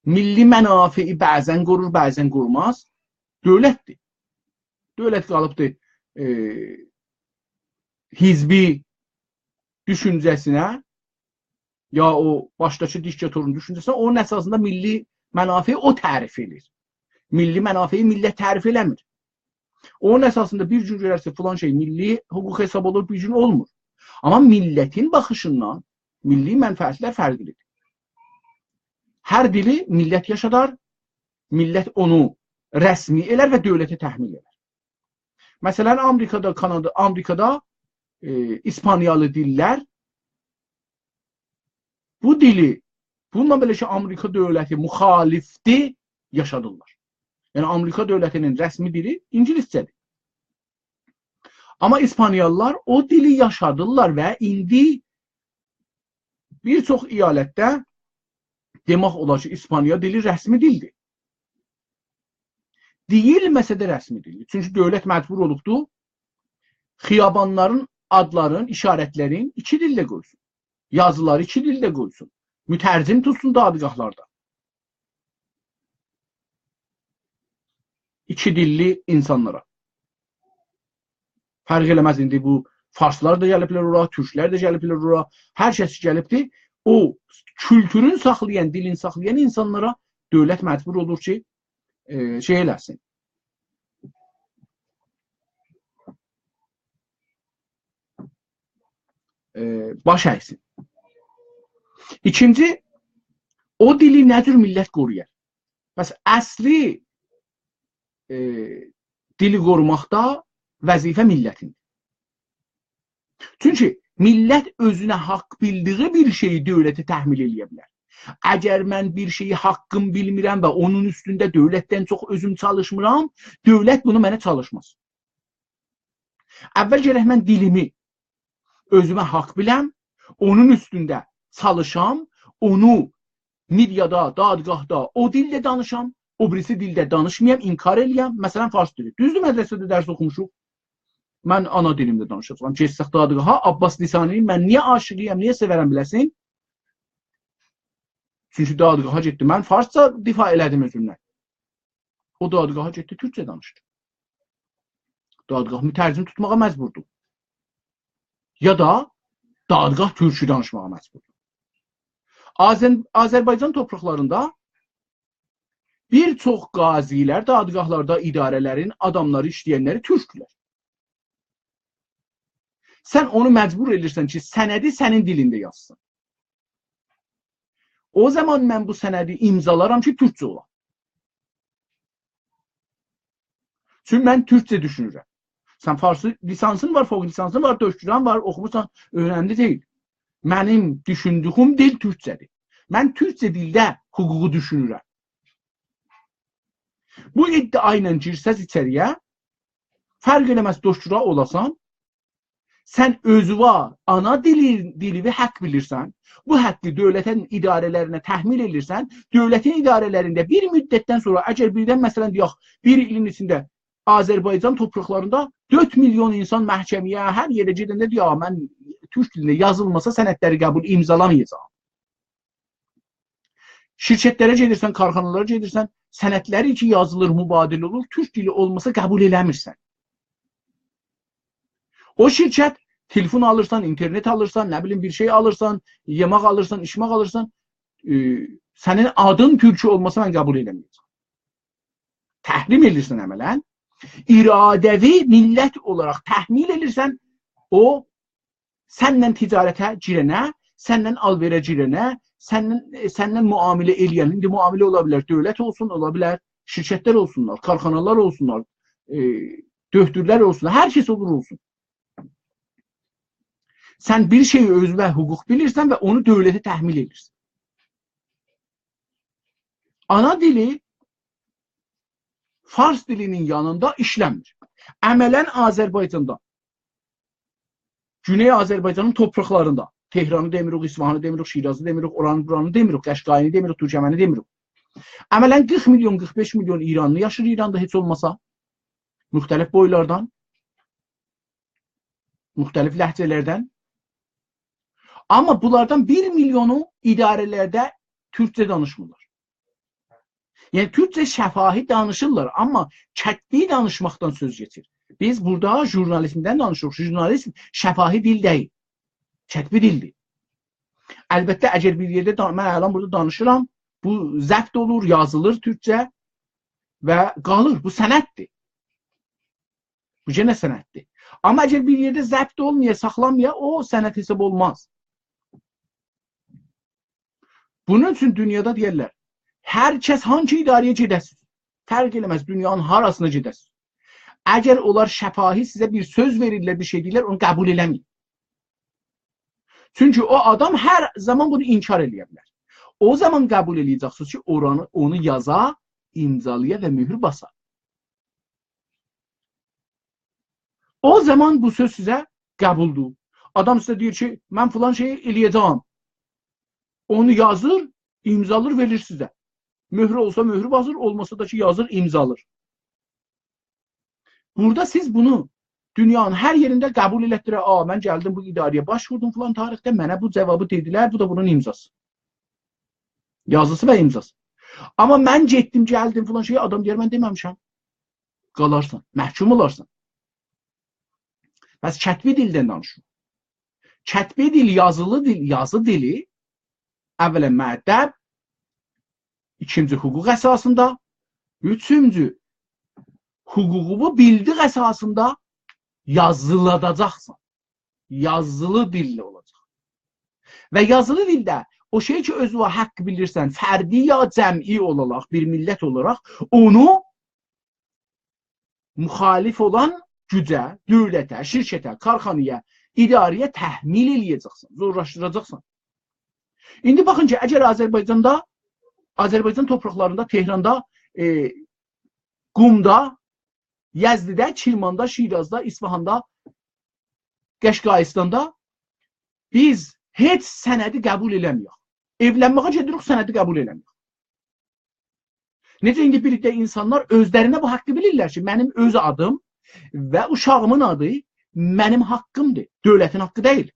میللی منافعی بعضا قورور، بعضا قوروماز. دؤولتدیر. دؤولت قالیبدیر، ائ، حزبی دوشونجه‌سینه، یا او باشداکی دیکتاتورون دوشونجه‌سینه، اونون اساسیندا میللی منافعی او تعریف ائله‌ییر. میللی منافعی میللت تعریف ائله‌میر. اونون اساسیندا بیر گون گؤررسن، فلان شئی میللی حقوق حساب اولور، بیر گون اولمور. آمما میللتین باخیشیندان میللی منفعتلر فرقلیدیر. هر دیلی میللت یاشادار، میللت اونو رسمی ائلر و دؤولته تحمیل ائلر. مثلا، آمریکادا، کانادا، آمریکادا، ائ، ایسپانیالی دیللر بو دیلی، بونونلا بئله کی، آمریکا دؤولتی مخالفدیر، یاشادیرلار. یعنی، آمریکا دؤولتینین رسمی دیلی اینگیلیسجه‌دیر. آمما ایسپانیالیلار او دیلی یاشادیرلار و ایندی بیر چوخ ایالتده دئمک اولار کی، ایسپانیا دیلی رسمی دیلدیر. دئییلمه‌سه ده رسمی دیلدیر. چونکی دؤولت مجبور اولوبدو خیابانلارین آدلارین، اشارتلرین ایکی دیلده قویسون. یازیلاری ایکی دیلده قویسون. مترجم توتسون دادگاهلاردا. ایکی دیللی اینسانلارا. فرق ائله‌مز ایندی بو فارسلار دا گلیبلر اورا، تورکلر ده گلیبلر اورا، هر کس گلیبدیر. او کولتورون ساخلایان، دیلین ساخلایان اینسانلارا دؤولت مجبور اولور کی، ائ، شئی ائله‌سین. ائ، باش اگسین. ایکینجی، او دیلی نه جور میللت قورویار؟ پس اصلی، ائ، دیلی قوروماقدا وظیفه میللتیندیر. چونکی میللت اؤزونه حاق بیلدیگی بیر شئیی دؤولته تحمیل ائله‌یه بیلر. اگر من بیر شئیی حاققیم بیلمیرم و اونون اوستونده دؤولتدن چوخ اؤزوم چالیشمیرام، دؤولت بونو منه چالیشماز. اول گرک من دیلیمی اؤزومه حاق بیلم، اونون اوستونده چالیشام، اونو مئدیادا، دادگاهدا او دیلده دانیشام، او بیریسی دیلده دانیشمایام، انکار ائله‌یم. مثلا، فارس دیلی. دوزدور، مدرسه‌ده درس اوخوموشوق. من آنا دیلیمده دانیشاجاغام. گئتسک دادگاها، عباس لسانی‌نی من نییه عاشیقی‌یم، نییه سئورم بیله‌سین؟ چونکی دادگاها گئتدی، من فارسجا دفاع ائله‌دیم اؤزومدن. او دادگاها گئتدی، تورکجه دانیشدی. دادگاه مترجم توتماغا مجبوردو. یا دا دادگاه تورکی دانیشماغا مجبوردو. آذر-، آذربایجان تورپاقلاریندا بیر چوخ قاضی‌لر، دادگاهلاردا اداره‌لرین آداملاری، ایشله‌ینلری تورکدولر. سن اونو مجبور ائدیرسن کی، سندی سنین دیلینده یازسین. او زامان من بو سندی امضالارام کی، تورکجه اولا. چونکی من تورکجه دوشونورم. سن فارسی لیسانسین وار، فوق لیسانسین وار، دکتران وار، اوخوموسان، اؤنملی دئییل. منیم دوشوندویوم دیل تورکجه‌دیر. من تورکجه دیلده حقوقو دوشونورم. بو ادعا ایله گیرسز ایچری‌یه، فرق ائله‌مز دکترا اولاسان، سن اؤزووه آنا دیلی، دیلیوی حاق بیلیرسن، بو حاققی دؤولتین اداره‌لرینه تحمیل ائدیرسن، دؤولتین اداره‌لرینده بیر مدتدن سونرا، اگر بیردن، مثلا، دئیک، بیر ایلین ایچینده آذربایجان تورپاقلاریندا دؤرد میلیون اینسان محکمه‌یه، هر یئره گئدنده دئییر: «آ، من تورک دیلینده یازیلماسا سندلری قبول، امضالامایاجاغام.» شرکتلره گئدیرسن، کارخانالارا گئدیرسن، سندلری کی یازیلیر، مبادله اولور، تورک دیلی اولماسا قبول ائله‌میرسن. او شرکت، تلفون آلیرسان، اینترنت آلیرسان، نه بیلیم، بیر شئی آلیرسان، یئمک آلیرسان، ایچمک آلیرسان، ائ، سنین آدین تورکی اولماسا من قبول ائله‌مه‌یه‌جم. تحریم ائدیرسن عملا. اراده‌وی میللت اولاراق تحمیل ائدیرسن، او سنن تجارته گیرنه، سنن آل‌وئره گیرنه، سنن، ائ، سنن معامله ائله‌ینه، ایندی معامله اولا بیلر، دؤولت اولسون، اولا بیلر شرکتلر اولسونلار، کارخانالار اولسونلار، ائ، دؤکتورلر اولسونلار، هر کس اولور اولسون. سن بیر شئیی اؤزونه حقوق بیلیرسن و اونو دؤولته تحمیل ائدیرسن. آنا دیلی فارس دیلینین یانیندا ایشله‌میر. عملا آذربایجاندا، گونئی آذربایجانین تورپاقلاریندا، تهرانی دئمیریک، اصفهانی دئمیریک، شیرازی دئمیریک، اورانی بورانی دئمیریک، قشقایینی دئمیریک، تورکمنی دئمیریک. عملا قیرخ میلیون، قیرخ بئش میلیون ایرانلی یاشیر ایراندا هئچ اولماسا. مختلف بویلاردان، مختلف لهجه‌لردن. آمما بونلاردان بیر میلیونو اداره‌لرده تورکجه دانیشمیرلار. یعنی، تورکجه شفاهی دانیشیرلار، آمما کتبی دانیشماقدان سؤز گئچیر. بیز بورادا ژورنالیزمدن دانیشیریق. ژورنالیزم شفاهی دیل دئییل. کتبی دیلدیر. البته، اگر بیر یئرده دا-، من الان بورادا دانیشیرام، بو ضبط اولور، یازیلیر تورکجه و قالیر. بو سنددیر. بو یئنه سنددیر. آمما اگر بیر یئرده ضبط اولمایا، ساخلانمایا، او سند حساب اولماز. بونون اوچون دونیادا دئیرلر، هر کس هانسی اداره‌یه گئده‌سیز، فرق ائله‌مز، دونیانین هاراسینا گئده‌سیز، اگر اونلار شفاهی سیزه بیر سؤز وئریرلر، بیر شئی دئییرلر، اونو قبول ائله‌مه‌یین. چونکی او آدام هر زامان بونو انکار ائله‌یه بیلر. او زامان قبول ائله‌یه‌جکسینیز کی، اورانی، اونو یازا، امضالایا و مؤهور باسا. او زامان بو سؤز سیزه قبولدور. آدام سیزه دئییر کی، «من فلان شئیی ائله‌یه‌جم.» اونو یازیر، امضالیر، وئریر سیزه. مؤهور اولسا مؤهور باسیر، اولماسا دا کی، یازیر، امضالیر. بورادا سیز بونو دونیانین هر یئرینده قبول ائلتدیرر. «آ، من گلدیم بو اداره‌یه، باش ووردوم فلان تاریخده، منه بو جوابی دئدیلر، بو دا بونون امضاسی.» یازیسی و امضاسی. آمما من گئتدیم، گلدیم فلان شئیه، آدام دئیر، «من دئمه‌میشم.» قالارسان، محکوم اولارسان. پس کتبی دیلدن دانیشیریق. کتبی دیل، یازیلی دیل، یازی دیلی اولاً مؤدب، ایکینجی حقوق اساسیندا، اوچونجو حقوقووو بیلدیک اساسیندا یازیلاداجاقسان. یازیلی دیللی اولاجاق. و یازیلی دیلده او شئی کی، اؤزووه حاق بیلیرسن، فردی یا جمعی اولاراق، بیر میللت اولاراق، اونو مخالف اولان گوجه، دؤولته، شرکته، کارخانایا، اداره‌یه تحمیل ائله‌یه‌جکسن، زورلاشدیراجاقسان. ایندی باخین کی، اگر آذربایجاندا، آذربایجان تورپاقلاریندا، تهراندا، ائ، قمدا، یزدده، کرماندا، شیرازدا، اصفهاندا، قشقایستاندا بیز هئچ سندی قبول ائله‌میریک. ائولنمه‌یه گئدیریک، سندی قبول ائله‌میریک. نئجه ایندی بیر عده اینسانلار اؤزلرینه بو حاققی بیلیرلر کی، منیم اؤز آدیم و اوشاغیمین آدی منیم حاققیمدیر، دؤولتین حاققی دئییل.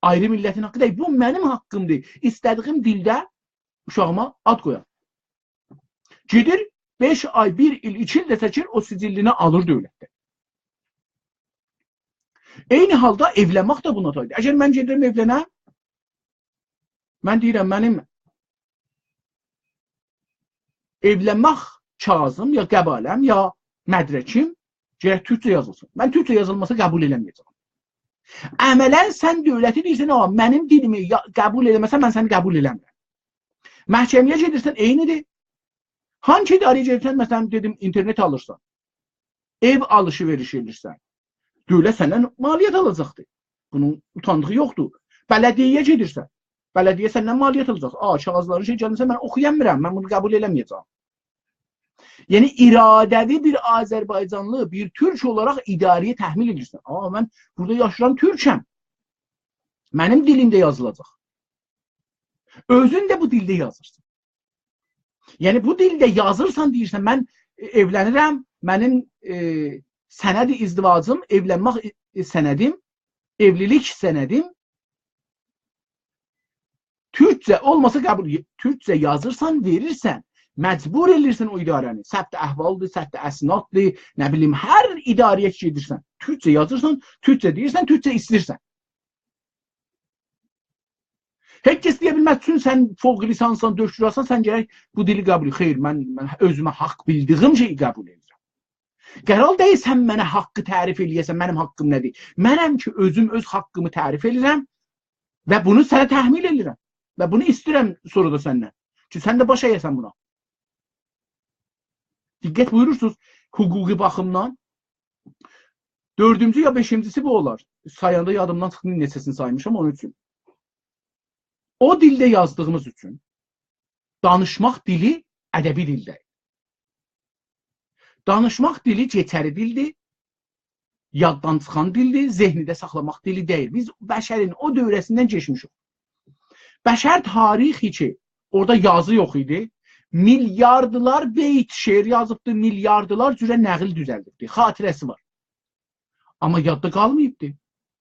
آیری میللتین حاققی دئییل. بو منیم حاققیمدیر. ایسته‌دیگیم دیلده اوشاغیما آد قویام. گئدیر، بئش آی، بیر ایل، ایکی ایل ده چکیر، او سجلینی آلیر دؤولتدن. عینی حالدا ائولنمک ده بونا تایدیر. اگر من گئدیرم ائولنم، من دئییرم، منیم ائولنمک کاغیذیم، یا قباله‌م، یا مدرکیم گرک تورکجه یازیلسین. من تورکجه یازیلماسا قبول ائله‌مه‌یه‌جم. عملاً سن دؤولتی دئییرسن، «آ، منیم دیلیمی یا-، قبول ائله‌مه‌سن، من سنی قبول ائله‌میرم.» محکمه‌یه گئدیرسن، عینیدیر. هانسی اداره‌یه گئدیرسن، مثلاً، دئدیم، اینترنت آلیرسان، ائو آلیش-وئریش ائدیرسن، دؤولت سندن مالیات آلاجاقدیر. بونون اوتاندیغی یوخدور. بلدیه‌یه گئدیرسن، بلدیه سندن مالیات آلاجاق. «آ، کاغیذلارین شئی گلمه‌سه، من اوخویا بیلمیرم، من بونو قبول ائله‌میه‌جم.» یعنی، اراده‌لی بیر آذربایجانلی، بیر تورک اولاراق اداره‌یه تحمیل ائدیرسن. «آ، من بورادا یاشاییرام، تورکم. منیم دیلیمده یازیلاجاق.» اؤزون ده بو دیلده یازیرسان. یعنی، بو دیلده یازیرسان، دئییرسن، «من، ائ، ائولنیرم، منیم، ائ، سند ازدواجیم، ائولنمک، ائ، سندیم، ائولیلیک سندیم تورکجه اولماسا قبول.» تورکجه یازیرسان، وئریرسن، مجبور ائله‌ییرسن او اداره‌نی. ثبت احوالدیر، ثبت اسناددیر، نه بیلیم، هر اداره‌یه کی گئدیرسن، تورکجه یازیرسان، تورکجه دئییرسن، تورکجه ایسته‌ییرسن. هئچ کس دئیه بیلمز، چون سن فوق لیسانسسان، دکتراسان، سن گرک بو دیلی قبول ائت. خیر، من، من اؤزومه حاق بیلدیگیم شئیی قبول ائدیرم. قرار دئییل سن منه حاققی تعریف ائله‌یه‌سن، منیم حاققیم نه‌دیر؟ منم کی، اؤزوم اؤز حاققیمی تعریف ائدیرم و بونو سنه تحمیل ائدیرم. و بونو ایسته‌ییرم سونرا دا سندن. کی، سن ده باش اگه‌سن بونا. دقت بویورورسونوز، حقوقی باخیمدان دؤردونجو یا بئشینجیسی بو اولار. سایاندا یادیمدان چیخدی، نئچه‌سینی سایمیشام، اونون اوچون. او دیلده یازدیغیمیز اوچون دانیشماق دیلی ادبی دیل دئییل. دانیشماق دیلی کئچری دیلدیر، یاددان چیخان دیلدیر، ذهنده ساخلاماق دیلی دئییل. بیز بشرین او دوره‌سیندن کئچمیشیک. بشر تاریخی کی، اورادا یازی یوخ ایدی، میلیاردلار بیت شعر یازیبدی، میلیاردلار جوره نقل دوزلدیبدی، خاطره‌سی وار. آمما یاددا قالماییبدی.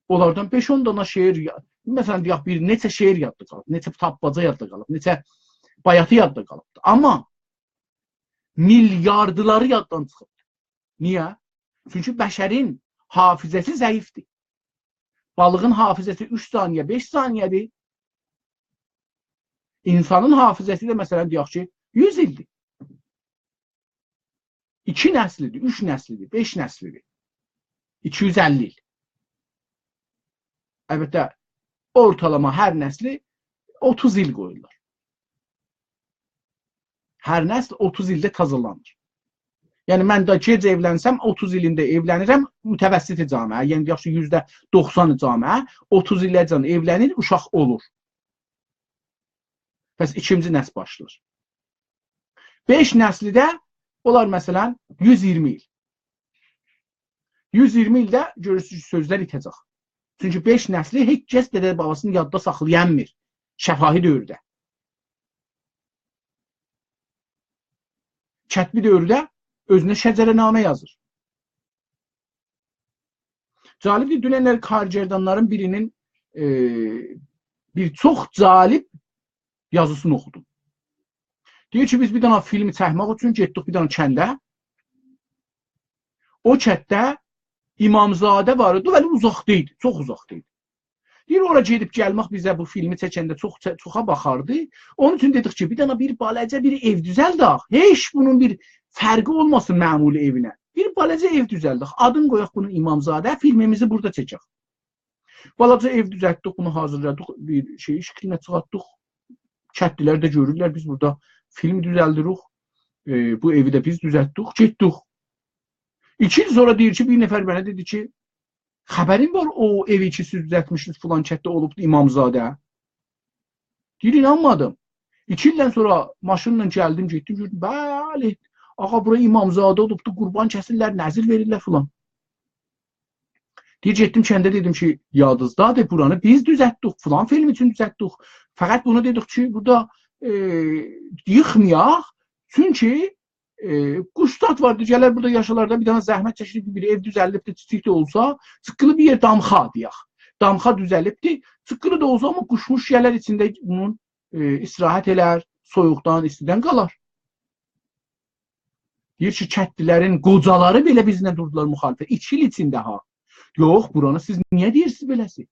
اونلاردان بئش-اون دانا شعر، یا-، مثلاً، دئیک، بیر نئچه شعر یاددا قالیب، نئچه تاپماجا یاددا قالیب، نئچه بایاتی یاددا قالیبدی. آمما میلیاردلاری یاددان چیخیبدی. نییه؟ چونکی بشرین حافظه‌سی ضعیفدیر. بالیغین حافظه‌سی اوچ ثانیه، بئش ثانیه‌دیر. اینسانین حافظه‌سی ده، مثلاً، دئیک کی، یوز ایلدیر. ایکی نسلیدیر، اوچ نسلیدیر، بئش نسلیدیر. ایکی یوز اللی ایل. البته، اورتالاما هر نسلی اوتوز ایل قویورلار. هر نسل اوتوز ایلده تازالانیر. یعنی، من ده گئج ائولنسم، اوتوز ایلینده ائولنیرم، متوسط جامعه، یعنی، دئیک کی، یوزده دوخسان جامعه اوتوز ایله‌جن ائولنیر، اوشاق اولور. پس ایکینجی نسل باشلاییر. بئش نسلی ده اولار، مثلاً، یوز ایگیرمی ایل. یوز ایگیرمی ایلده گؤرورسونوز کی، سؤزلر ایته‌جک. چونکی بئش نسلی هئچ کس دده باباسینی یاددا ساخلایانمیر. شفاهی دؤورده. کتبی دؤورده اؤزونه شجره‌نامه یازیر. جالبدیر، دوننلری کارگردانلارین بیرینین، ائ، بیر چوخ جالب یازیسینی اوخودوم. دئییر کی، بیز بیر دنه فیلمی چکمک اوچون گئتدیک بیر دنه کنده. او کندده امامزاده وار ایدی، ولی اوزاقدا ایدی، چوخ اوزاقدا ایدی. دئییر، اورا گئدیب گلمک بیزه بو فیلمی چکنده چوخ چه-، چوخا باخاردی. اونون اوچون دئدیک کی، بیر دنه بیر بالاجا بیر ائو دوزلدک. هئچ بونون بیر فرقی اولماسین معمولی ائوینه. بیر بالاجا ائو دوزلدک. آدین قویاق بونون امامزاده، فیلمیمیزی بورادا چکک. بالاجا ائو دوزلتدیک، بونو حاضیرلادیق، بیر شئی شکلینه چیخارتدیق. کندلی‌لر ده گؤرورلر، بیز بورادا فیلم دوزلدیریک. ائ، بو ائوی ده بیز دوزلتدیک، گئتدیک. ایکی ایل سونرا دئییر کی، بیر نفر منه دئدی کی، «خبرین وار او ائوی کی، سیز دوزلتمیشدینیز، فلان کندده اولوبدو امامزاده؟» دئییر، «اینانمادیم.» ایکی ایلدن سونرا ماشینلا گلدیم، گئتدیم، گؤردوم، بلی، آغا، بورا امامزاده اولوبدو، قوربان کسیرلر، نذر وئریرلر فلان. دئییر، گئتدیم کنده، دئدیم کی، یادینیزدادیر، بورانی بیز دوزلتدیک، فلان فیلم اوچون دوزلتدیک. فقط بونو دئدیک کی، بورادا، ائ، ییخمایاق، چونکی، ائ، قوش زاد واردی، گلر بورادا یاشالار دا، بیر دنه زحمت چکیب بیر ائو دوزلدیبدی، کیچیک ده اولسا، جیققیلی بیر یئر، دامخا دئیک. دامخا دوزلیبدی، جیققیلی دا اولسا، آمما قوشموش گلر ایچینده بونون، ائ، استراحت ائلر، سویوقدان، ایستیدن قالار. دئییر کی، کندلی‌لرین قوجالاری بئله بیزله دوردولار مخالفت. ایکی ایل ایچینده ها. یوخ، بورانی سیز نییه دئییرسینیز بئله‌سی؟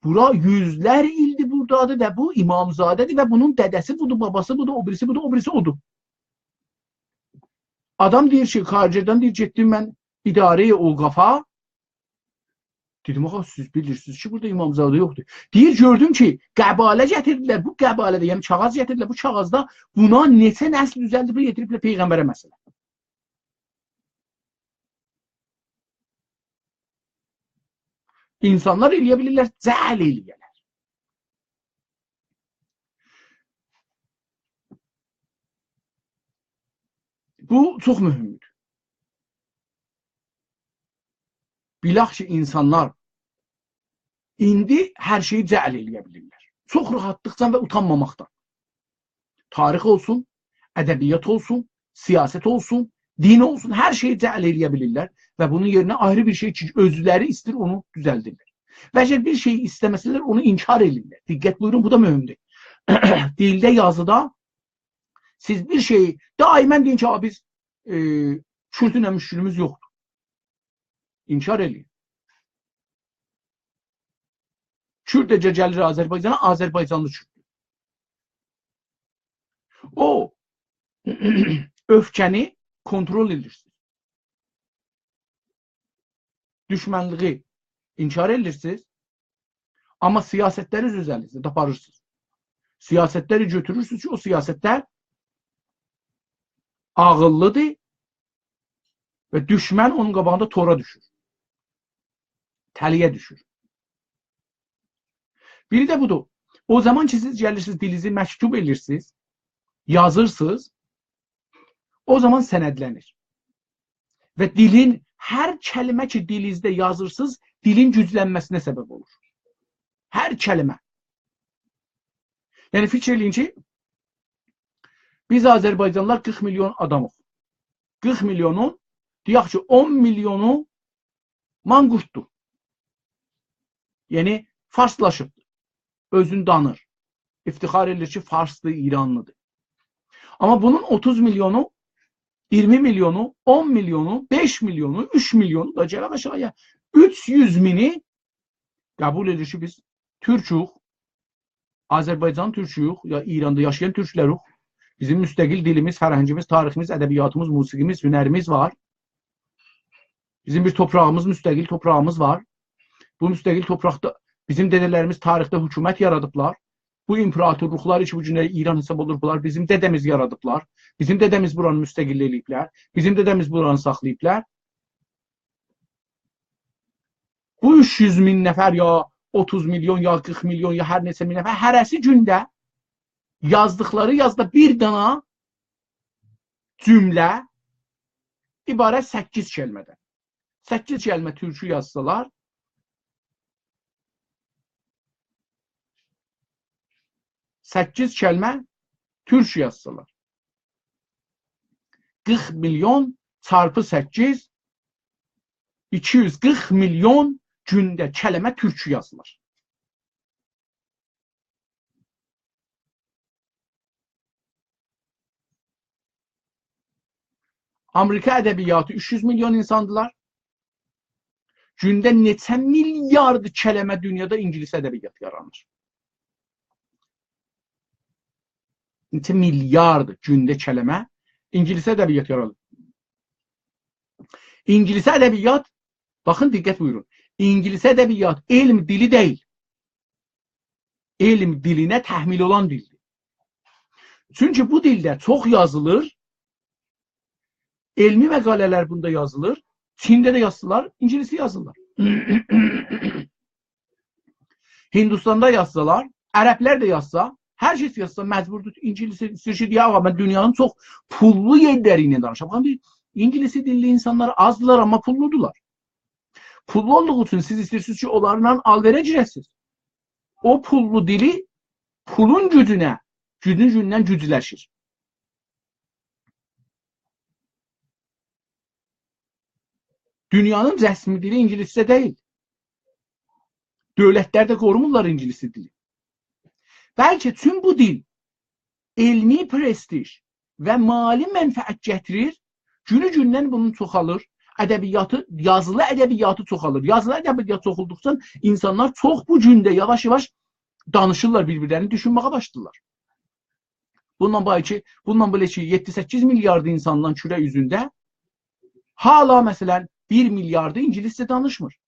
بورا یوزلر ایلدیر بورادادیر و بو امامزاده‌دیر و بونون دده‌سی بودور، باباسی بودور، او بیریسی بودور، او بیریسی اودور. آدام دئییر کی، خارجدن دئییر، گئتدیم من اداره اوقافا. دئدیم، آغا، سیز بیلیرسینیز کی، بورادا امامزاده یوخدور. دئییر، گؤردوم کی، قباله گتیردیلر. بو قباله‌ده، یعنی کاغیذ گتیردیلر. بو کاغیذدا بونا نئچه نسل دوزلدیبلر، یئتیریبلر پیغمبره، مثلا. اینسانلار ائلیه بیلیرلر، جعل ائلیه‌لر. بو چوخ مهمدور. بیلک کی، اینسانلار ایندی هر شئیی جعل ائلیه بیلیرلر. چوخ راحاتلیقجان و اوتانماماقدان. تاریخ اولسون، ادبیات اولسون، سیاست اولسون، دین اولسون، هر شئیی جعل ائلیه بیلیرلر و بونون یئرینه آیری بیر شئی کی، اؤزلری ایسته‌ییر، اونو دوزلدیرلر. و اگر بیر شئی ایسته‌مه‌سه‌لر، اونو انکار ائلیرلر. دقت بویورون، بو دا مهمدور. دیلده، یازیدا سیز بیر شئیی دائما دئیین کی، «آ، بیز، ائ، کوردله مشکلیمیز یوخدور.» انکار ائلیین. کورد ده گلیر آذربایجانا، آذربایجانلی کورددور. او اؤفکه‌نی کنترل ائدیرسینیز. دوشمنلیگی انکار ائدیرسینیز. آمما سیاستلری اؤز الینیزده آپاریرسینیز. سیاستلری گؤتورورسونوز کی، او سیاستلر عاغیللیدیر و دوشمن اونون قاباغیندا تورا دوشور. تله‌یه دوشور. بیری ده بودور. او زامان کی، سیز گلیرسینیز، دیلینیزی مکتوب ائلیرسینیز، یازیرسینیز، او زامان سندلنیر. و دیلین، هر کلمه کی، دیلینیزده یازیرسینیز، دیلین گوجلنمه‌سینه سبب اولور. هر کلمه. یعنی، فیکیر ائله‌یین کی، بیز آذربایجانلیلار قیرخ میلیون آدامیق. قیرخ میلیونون، دئیک کی، اون میلیونو مانقورتدور. یعنی، فارسلاشیبدیر. اؤزونو دانیر. افتخار ائدیر کی، فارسدیر، ایرانلیدیر. آمما بونون اوتوز میلیونو، اییرمی میلیونو، اون میلیونو، بئش میلیونو، اوچ میلیونو دا گلک آشاغییا. اوچ یوز مینی قبول ائدیر کی، بیز تورکوک، آذربایجان تورکویوک، یا ایراندا یاشایان تورکلروک. بیزیم مستقل دیلیمیز، فرهنگیمیز، تاریخیمیز، ادبیاتیمیز، موسیقیمیز، هنریمیز وار. بیزیم بیر توپراغیمیز، مستقل توپراغیمیز وار. بو مستقل توپراقدا بیزیم دده‌لریمیز تاریخده حکومت یارادیبلار. بو ایمپراتورلوقلار کی، بو گونلری ایران حساب اولونور، بونلار بیزیم دده‌میز یارادیبلار. بیزیم دده‌میز بورانی مستقل ائله‌ییبلر. بیزیم دده‌میز بورانی ساخلاییبلار. بو اوچ یوز مین نفر یا اوتوز میلیون یا قیرخ میلیون یا هر نئچه مین نفر هره‌سی گونده یازدیقلاری یازدا بیر دانا جمله عبارت سککیز کلمه‌دن. سککیز کلمه تورکو یازسالار، سککیز کلمه تورکو یازسالار. قیرخ میلیون چارپی سککیز، ایکی یوز قیرخ میلیون گونده کلمه تورکو یازیلیر. آمریکا ادبیاتی اوچ یوز میلیون اینساندیلار. گونده نئچه میلیارد کلمه دونیادا اینگیلیس ادبیاتی یارانیر؟ نئچه میلیارد گونده کلمه اینگیلیس ادبیاتی یارانیر؟ اینگیلیس ادبیات، باخین، دقت بویورون. اینگیلیس ادبیات علم دیلی دئییل. علم دیلینه تحمیل اولان دیلدیر. چونکی بو دیلده چوخ یازیلیر، علمی مقاله‌لر بوندا یازیلیر. چینده ده یازسالار، اینگیلیسجه یازیرلار. هندوستاندا یازسالار، عربلر ده یازسا، هر کس یازسا، مجبوردور اینگیلیسجه، ایسته‌ییر کی، دئیه: «آغا، من دونیانین چوخ پوللو یئرلری ایله دانیشیرام.» باخین، دئییر، اینگیلیس دیللی اینسانلار آزدیلار، آمما پوللودولار. پوللو اولدوغو اوچون سیز ایسته‌ییرسینیز کی، اونلارلا آل‌وئره گیره‌سینیز. او پوللو دیلی، پولون گوجونه، گونو گوندن گوجلشیر. دونیانین رسمی دیلی اینگیلیسجه دئییل. دؤولتلر ده قورومورلار اینگیلیس دیلی. بلکه چون بو دیل علمی پرستیژ و مالی منفعت گتیریر، گونو گوندن بونون چوخالیر، ادبیاتی، یازیلی ادبیاتی چوخالیر. یازیلی ادبیات چوخالدیقجا اینسانلار چوخ بو گون ده یاواش-یاواش دانیشیرلار بیر-بیرلرینی، دوشونمه‌یه باشلاییرلار. بوندان بئله کی، بوندان بئله کی، یئددی-سککیز میلیارد اینساندان کوره اوزونده هله، مثلا، بیر میلیاردی اینگیلیسجه دانیشمیر.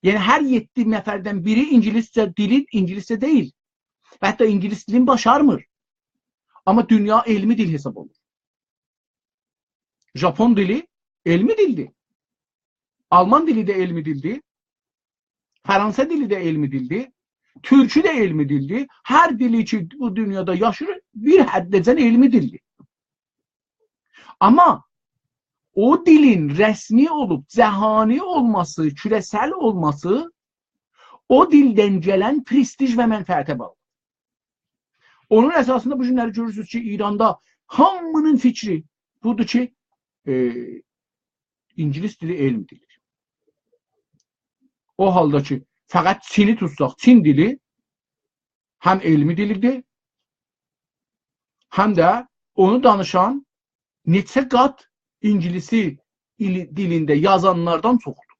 یعنی، هر یئددی نفردن بیری اینگیلیسجه، دیلی اینگیلیسجه دئییل. و حتی اینگیلیس دیلینی باشارمیر. آمما دونیا علمی دیل حساب اولونور. ژاپون دیلی علمی دیلدیر. آلمان دیلی ده علمی دیلدیر. فرانسه دیلی ده علمی دیلدیر. تورکو ده علمی دیلدیر. هر دیلی کی، بو دونیادا یاشیر، بیر حدّه‌جن علمی دیلدیر. آمما او دیلین رسمی اولوب، جهانی اولماسی، کوره‌سل اولماسی او دیلدن گلن پرستیژ و منفعته باغلی. اونون اساسیندا بو گونلری گؤرورسونوز کی، ایراندا هامی‌نین فیکری بودور کی، ائ، اینگیلیس دیلی علم دیلی‌دیر. او حالدا کی، فقط چینی توتساق، چین دیلی هم علمی دیلی‌دیر، هم ده اونو دانیشان نئچه قات اینگیلیسی ایلی-، دیلینده یازانلاردان چوخدور.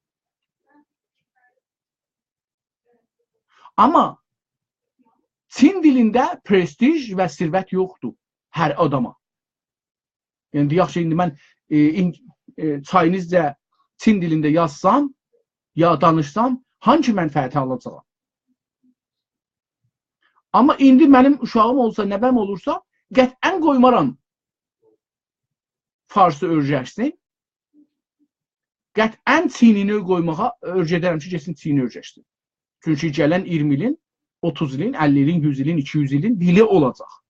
آمما چین دیلینده پرستیژ و ثروت یوخدور هر آداما. یعنی، دئیک کی، ایندی من، ائ، این-، ائ، چاینیزجه چین دیلینده یازسام، یا دانیشسام، هانسی منفعتی آلاجاغام؟ آمما ایندی منیم اوشاغیم اولسا، نوه‌م اولورسا، قطعا قویمارام فارسی اؤیرشسین. قطعا چینینی قویماغا، اؤیره‌درم کی، گئتسین چینی اؤیرشسین. چونکی گلن اییرمی ایلین، اوتوز ایلین، اللی ایلین، یوز ایلین، ایکی یوز ایلین دیلی اولاجاق.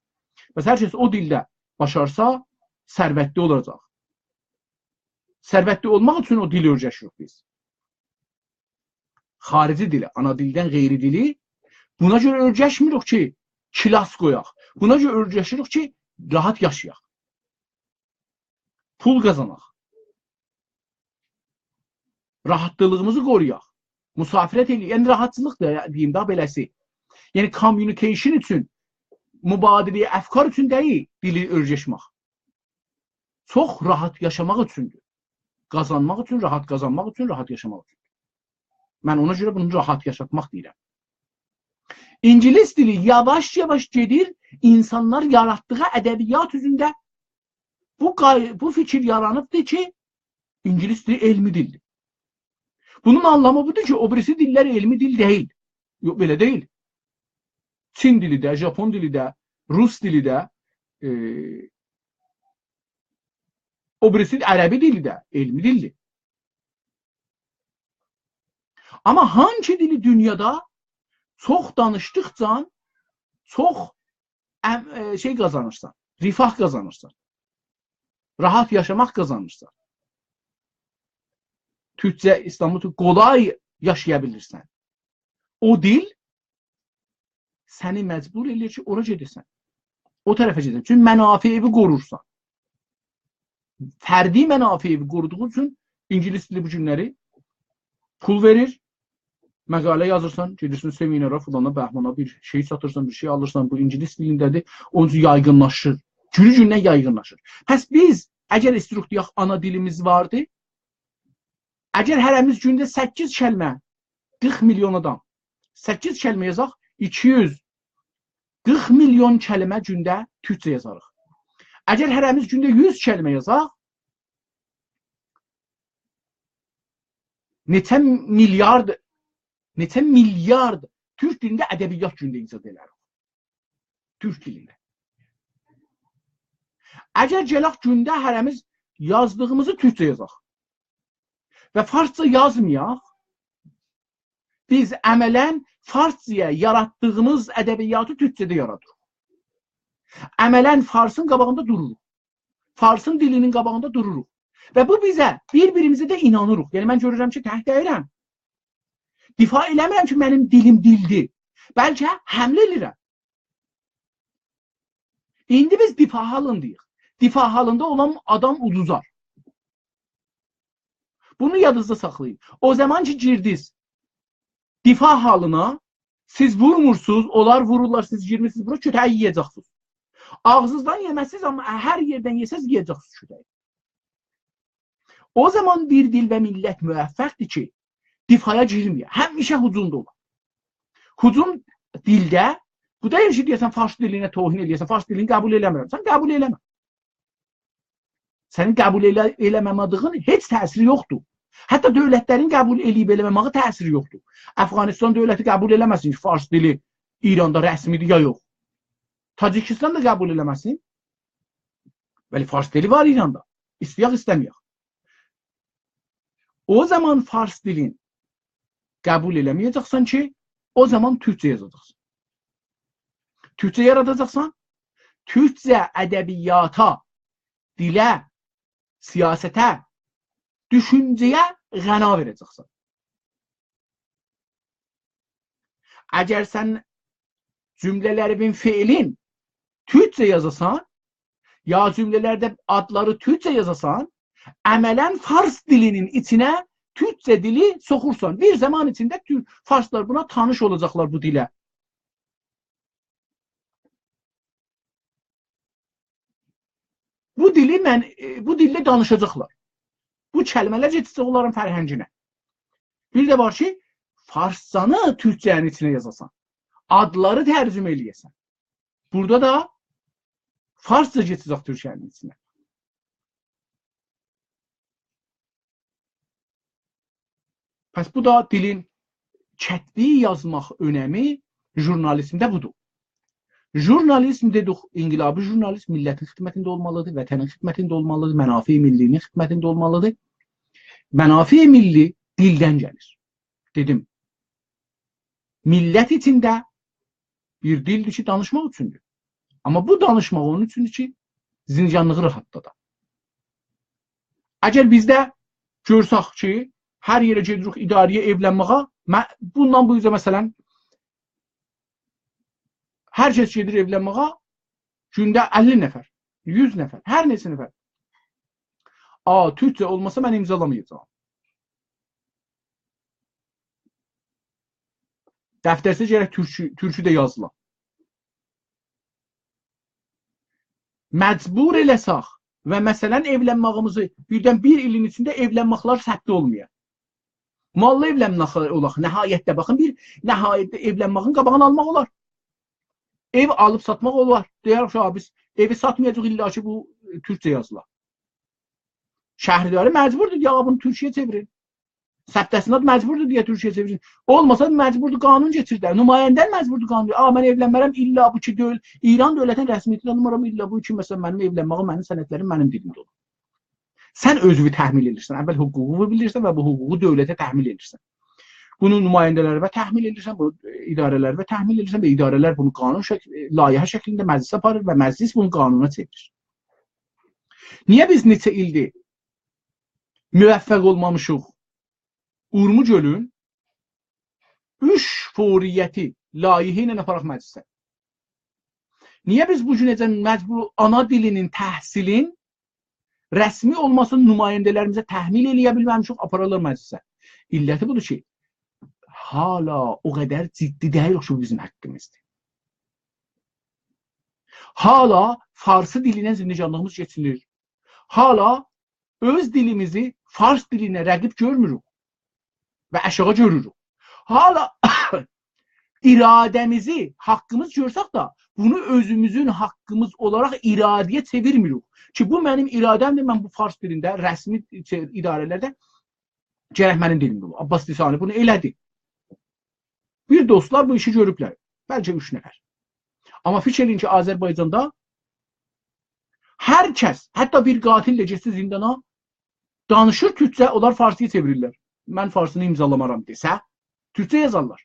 پس هر کس او دیلده باشارسا، ثروتلی اولاجاق. ثروتلی اولماق اوچون او دیلی اؤیرشیریک بیز. خارجی دیلی، آنا دیلدن غیری دیلی بونا گؤره اؤیرشمیریک کی، کلاس قویاق. بونا گؤره اؤیرشیریک کی، راحت یاشایاق. پول قازاناق. راحتلیغیمیزی قورویاق. مسافرت ائله‌یک. یعنی، راحتچیلیق دا، دئییم دا، بئله‌سی. یعنی، communication اوچون، مبادله افکار اوچون دئییل، دیلی اؤیرشمک. چوخ راحت یاشاماق اوچوندور. قازانماق اوچون، راحت قازانماق اوچون، راحت یاشاماق اوچون. من اونا گؤره بونو راحت یاشاتماق دئییرم. اینگیلیس دیلی یاواش-یاواش گئدیر، اینسانلار یاراتدیغی ادبیات اوزونده بو قای-، بو فیکیر یارانیبدیر کی، اینگیلیس دیلی علمی دیلدیر. بونون آنلامی بودور کی، او بیریسی دیللر علمی دیل دئییل. یوخ، بئله دئییل. چین دیلی ده، ژاپون دیلی ده، روس دیلی ده، ائ، او بیریسی عربی دیلی ده علمی دیلدیر. آمما هانسی دیلی دونیادا چوخ دانیشدیقجا چوخ ام-، ائ، شئی قازانیرسان، رفاه قازانیرسان، راحت یاشاماق قازانیرسان، تورکجه، ایستانبول تورک، قولای یاشایا بیلیرسن. او دیل سنی مجبور ائله‌ییر کی، اورا گئده‌سن. او طرفه گئده‌سن. چونکی منافعیوی قورورسان. فردی منافعیوی قورودوغون اوچون اینگیلیس دیلی بو گونلری پول وئریر، مقاله یازیرسان، گئدیرسن سمینارا، فلانا، بهمانا بیر شئی ساتیرسان، بیر شئی آلیرسان، بو اینگیلیس دیلینده‌دیر، اونون اوچون یایغینلاشیر. گونو گوندن یایغینلاشیر. پس بیز، اگر ایستیروق دئیک، آنا دیلیمیز واردی، اگر هره‌میز گونده سککیز کلمه، قیرخ میلیون آدام، سککیز کلمه یازاق، ایکی یوز قیرخ میلیون کلمه گونده تورکجه یازاریق. اگر هره‌میز گونده یوز کلمه یازاق، نئچه میلیارد، نئچه میلیارد تورک دیلینده ادبیات گونده ایجاد ائدریک. تورک دیلینده. اگر گلک گونده هره‌میز یازدیغیمیزی تورکجه یازاق و فارسجا یازمایاق، بیز عملاً فارسجایا یاراتدیغیمیز ادبیاتی تورکجه‌ده یارادیریق. عملاً فارسین قاباغیندا دوروروق. فارسین دیلینین قاباغیندا دوروروق. و بو بیزه، بیر-بیریمیزه ده اینانیریق. یعنی من گؤرورم کی، تک دئییرم. دفاع ائله‌میرم کی، منیم دیلیم دیلدیر. بلکه حمله ائدیرم. ایندی بیز دفاع حالینداییق. دفاع حالیندا اولان آدام اودوزار. بونو یادینیزدا ساخلایین. او زامان کی گیردینیز دفاع حالینا، سیز وورمورسونوز، اونلار وورورلار، سیز گیرمیسینیز بورا، کؤته‌یی یئیه‌جکسینیز. آغزینیزدان یئمه‌سینیز، آمما هر یئردن یئسز، یئیه‌جکسینیز کؤته‌یی. او زامان بیر دیل و میللت موفقدیر کی، دفاعا گیرمه‌یه. همیشه هجومدا اولا. هجوم دیلده، بو دا ائله کی دئیه‌سن، فارس دیلینه توهین ائله‌یه‌سن، فارس دیلینی قبول ائله‌میرم. سن قبول ائله‌مه. سنین قبول ائله-، ائله‌مه‌مه‌دیگین هئچ تأثیری یوخدور. حتی دؤولتلرین قبول ائله‌ییب ائله‌مه‌مه‌یی تأثیری یوخدور. افغانستان دؤولتی قبول ائله‌مه‌سین کی، فارس دیلی ایراندا رسمی‌دیر یا یوخ. تاجیکستان دا قبول ائله‌مه‌سین. بلی، فارس دیلی وار ایراندا. ایسته‌یک، ایسته‌مه‌یک. او زامان فارس دیلین قبول ائله‌مه‌یه‌جکسن کی، او زامان تورکجه یازاجاقسان. تورکجه یاراداجاقسان، تورکجه ادبیاتا، دیله، سیاسته، دوشونجه‌یه غنا وئره‌جکسن. اگر سن جمله‌لرین فعلین تورکجه یازاسان، یا جمله‌لرده آدلاری تورکجه یازاسان، عملاً فارس دیلینین ایچینه تورکجه دیلی سوخورسان. بیر زامان ایچینده تو-، فارسلار بونا تانیش اولاجاقلار، بو دیله. بو دیلی من، ائ، بو دیلده دانیشاجاقلار. بو کلمه‌لر گئده‌جک اونلارین فرهنگینه. بیر ده وار کی، فارسجانی تورکجه‌نین ایچینه یازاسان. آدلاری ترجمه ائله‌یه‌سن. بورادا دا فارسجا گئده‌جک تورکجه‌نین ایچینه. پس بو دا دیلین کتبی یازماق اؤنمی ژورنالیزمده بودور. ژورنالیزم دئدیک، انقلابی ژورنالیزم میللتین خدمتینده اولمالیدیر، وطنین خدمتینده اولمالیدیر، منافع ملی‌نین خدمتینده اولمالیدیر. منافع ملی دیلدن گلیر. دئدیم، میللت ایچینده بیر دیلدیر کی، دانیشماق اوچوندور. آمما بو دانیشماق اونون اوچوندور کی، زندگانلیغی راحاتلادا. اگر بیزده گؤرسک کی، هر یئره گئدیریک اداره‌یه، ائولنمه‌یه، مه-، بوندان بو اوزه، مثلاً، هر کس گئدیر ائولنمه‌یه، گونده اللی نفر، یوز نفر، هر نئچه نفر. آ، تورکجه اولماسا من امضالامایاجاغام. دفترچه گرک تورکو، تورکو ده یازیلا. مجبور ائله‌سک و، مثلاً، ائولنمه‌ییمیزی، بیردن بیر ایلین ایچینده ائولنمه‌لر ثبت اولمایا. ماللی ائولنمک اولاق، نهایتده، باخین، بیر نهایتده ائولنمه‌یین قاباغینی آلماق اولار. ائو آلیب ساتماق اولار. دئیه‌رک کی، «آ، بیز ائوی ساتمایاجاغیق، الا کی بو تورکجه یازیلا.» شهرداری مجبوردور، «یا بونو تورکجه‌یه چئویرین.» ثبت اسناد مجبوردور دئیه تورکجه‌یه چئویرین. اولماسا مجبوردور قانون کئچیر ده. نماینده مجبوردور قانون. «آ، من ائولنمه‌رم، الا بو کی دؤول-، ایران دؤولتینین رسمیتینی تانیمیرام، الا بو کی، مثلاً، منیم ائولنمه‌ییم، منیم سندلریم منیم دیلیمده اولور.» سن اؤزووو تحمیل ائدیرسن. اول حقوقووو بیلیرسن و بو حقوقو دؤولته تحمیل ائدیرسن. بونو نماینده‌لره تحمیل ائدیرسن، بونو اداره‌لره تحمیل ائدیرسن و اداره‌لر بونو قانون شکل-، لایحه شکلینده مجلسه آپاریر و مجلس بونو قانونا چئویریر. نییه بیز نئچه ایلدیر موفق اولمامیشیق اورمو گؤلون اوچ فوریتی لایحه ایله آپاراق مجلسه؟ نییه بیز بو گونه‌جن مجبور آنا دیلینین تحصیلین رسمی اولماسین، نماینده‌لریمیزه تحمیل ائله‌یه بیلمه‌میشیک، آپارالیق مجلسه؟ علتی بودور کی، حالا او قدر جدی دئییل کی، بو بیزیم حقیمیزدیر. حالا فارسی دیلینن زندگانلیغیمیز کئچینیر. حالا اؤز دیلیمیزی فارس دیلینه رقیب گؤرموروک و آشاغی گؤروروک. حالا اراده‌میزی حقیمیز گؤرسک ده، بونو اؤزوموزون حقیمیز اولاراق اراده‌یه چئویرمیریک. کی، بو منیم اراده‌مدیر، من بو فارس دیلینده رسمی چئ-، اداره‌لرده گرک منیم دیلیمده اولا. عباس لسانی بونو ائله‌دی. بیر دوستلار بو ایشی گؤروبلر. بلکه اوچ نفر. آمما فیکیر ائله‌یین کی، آذربایجاندا هر کس، حتی بیر قاتل ده گئتسه زیندانا، دانیشیر تورکجه، اونلار فارسی‌یا چئویریرلر. «من فارسینی امضالامارام» دئسه، تورکجه یازارلار.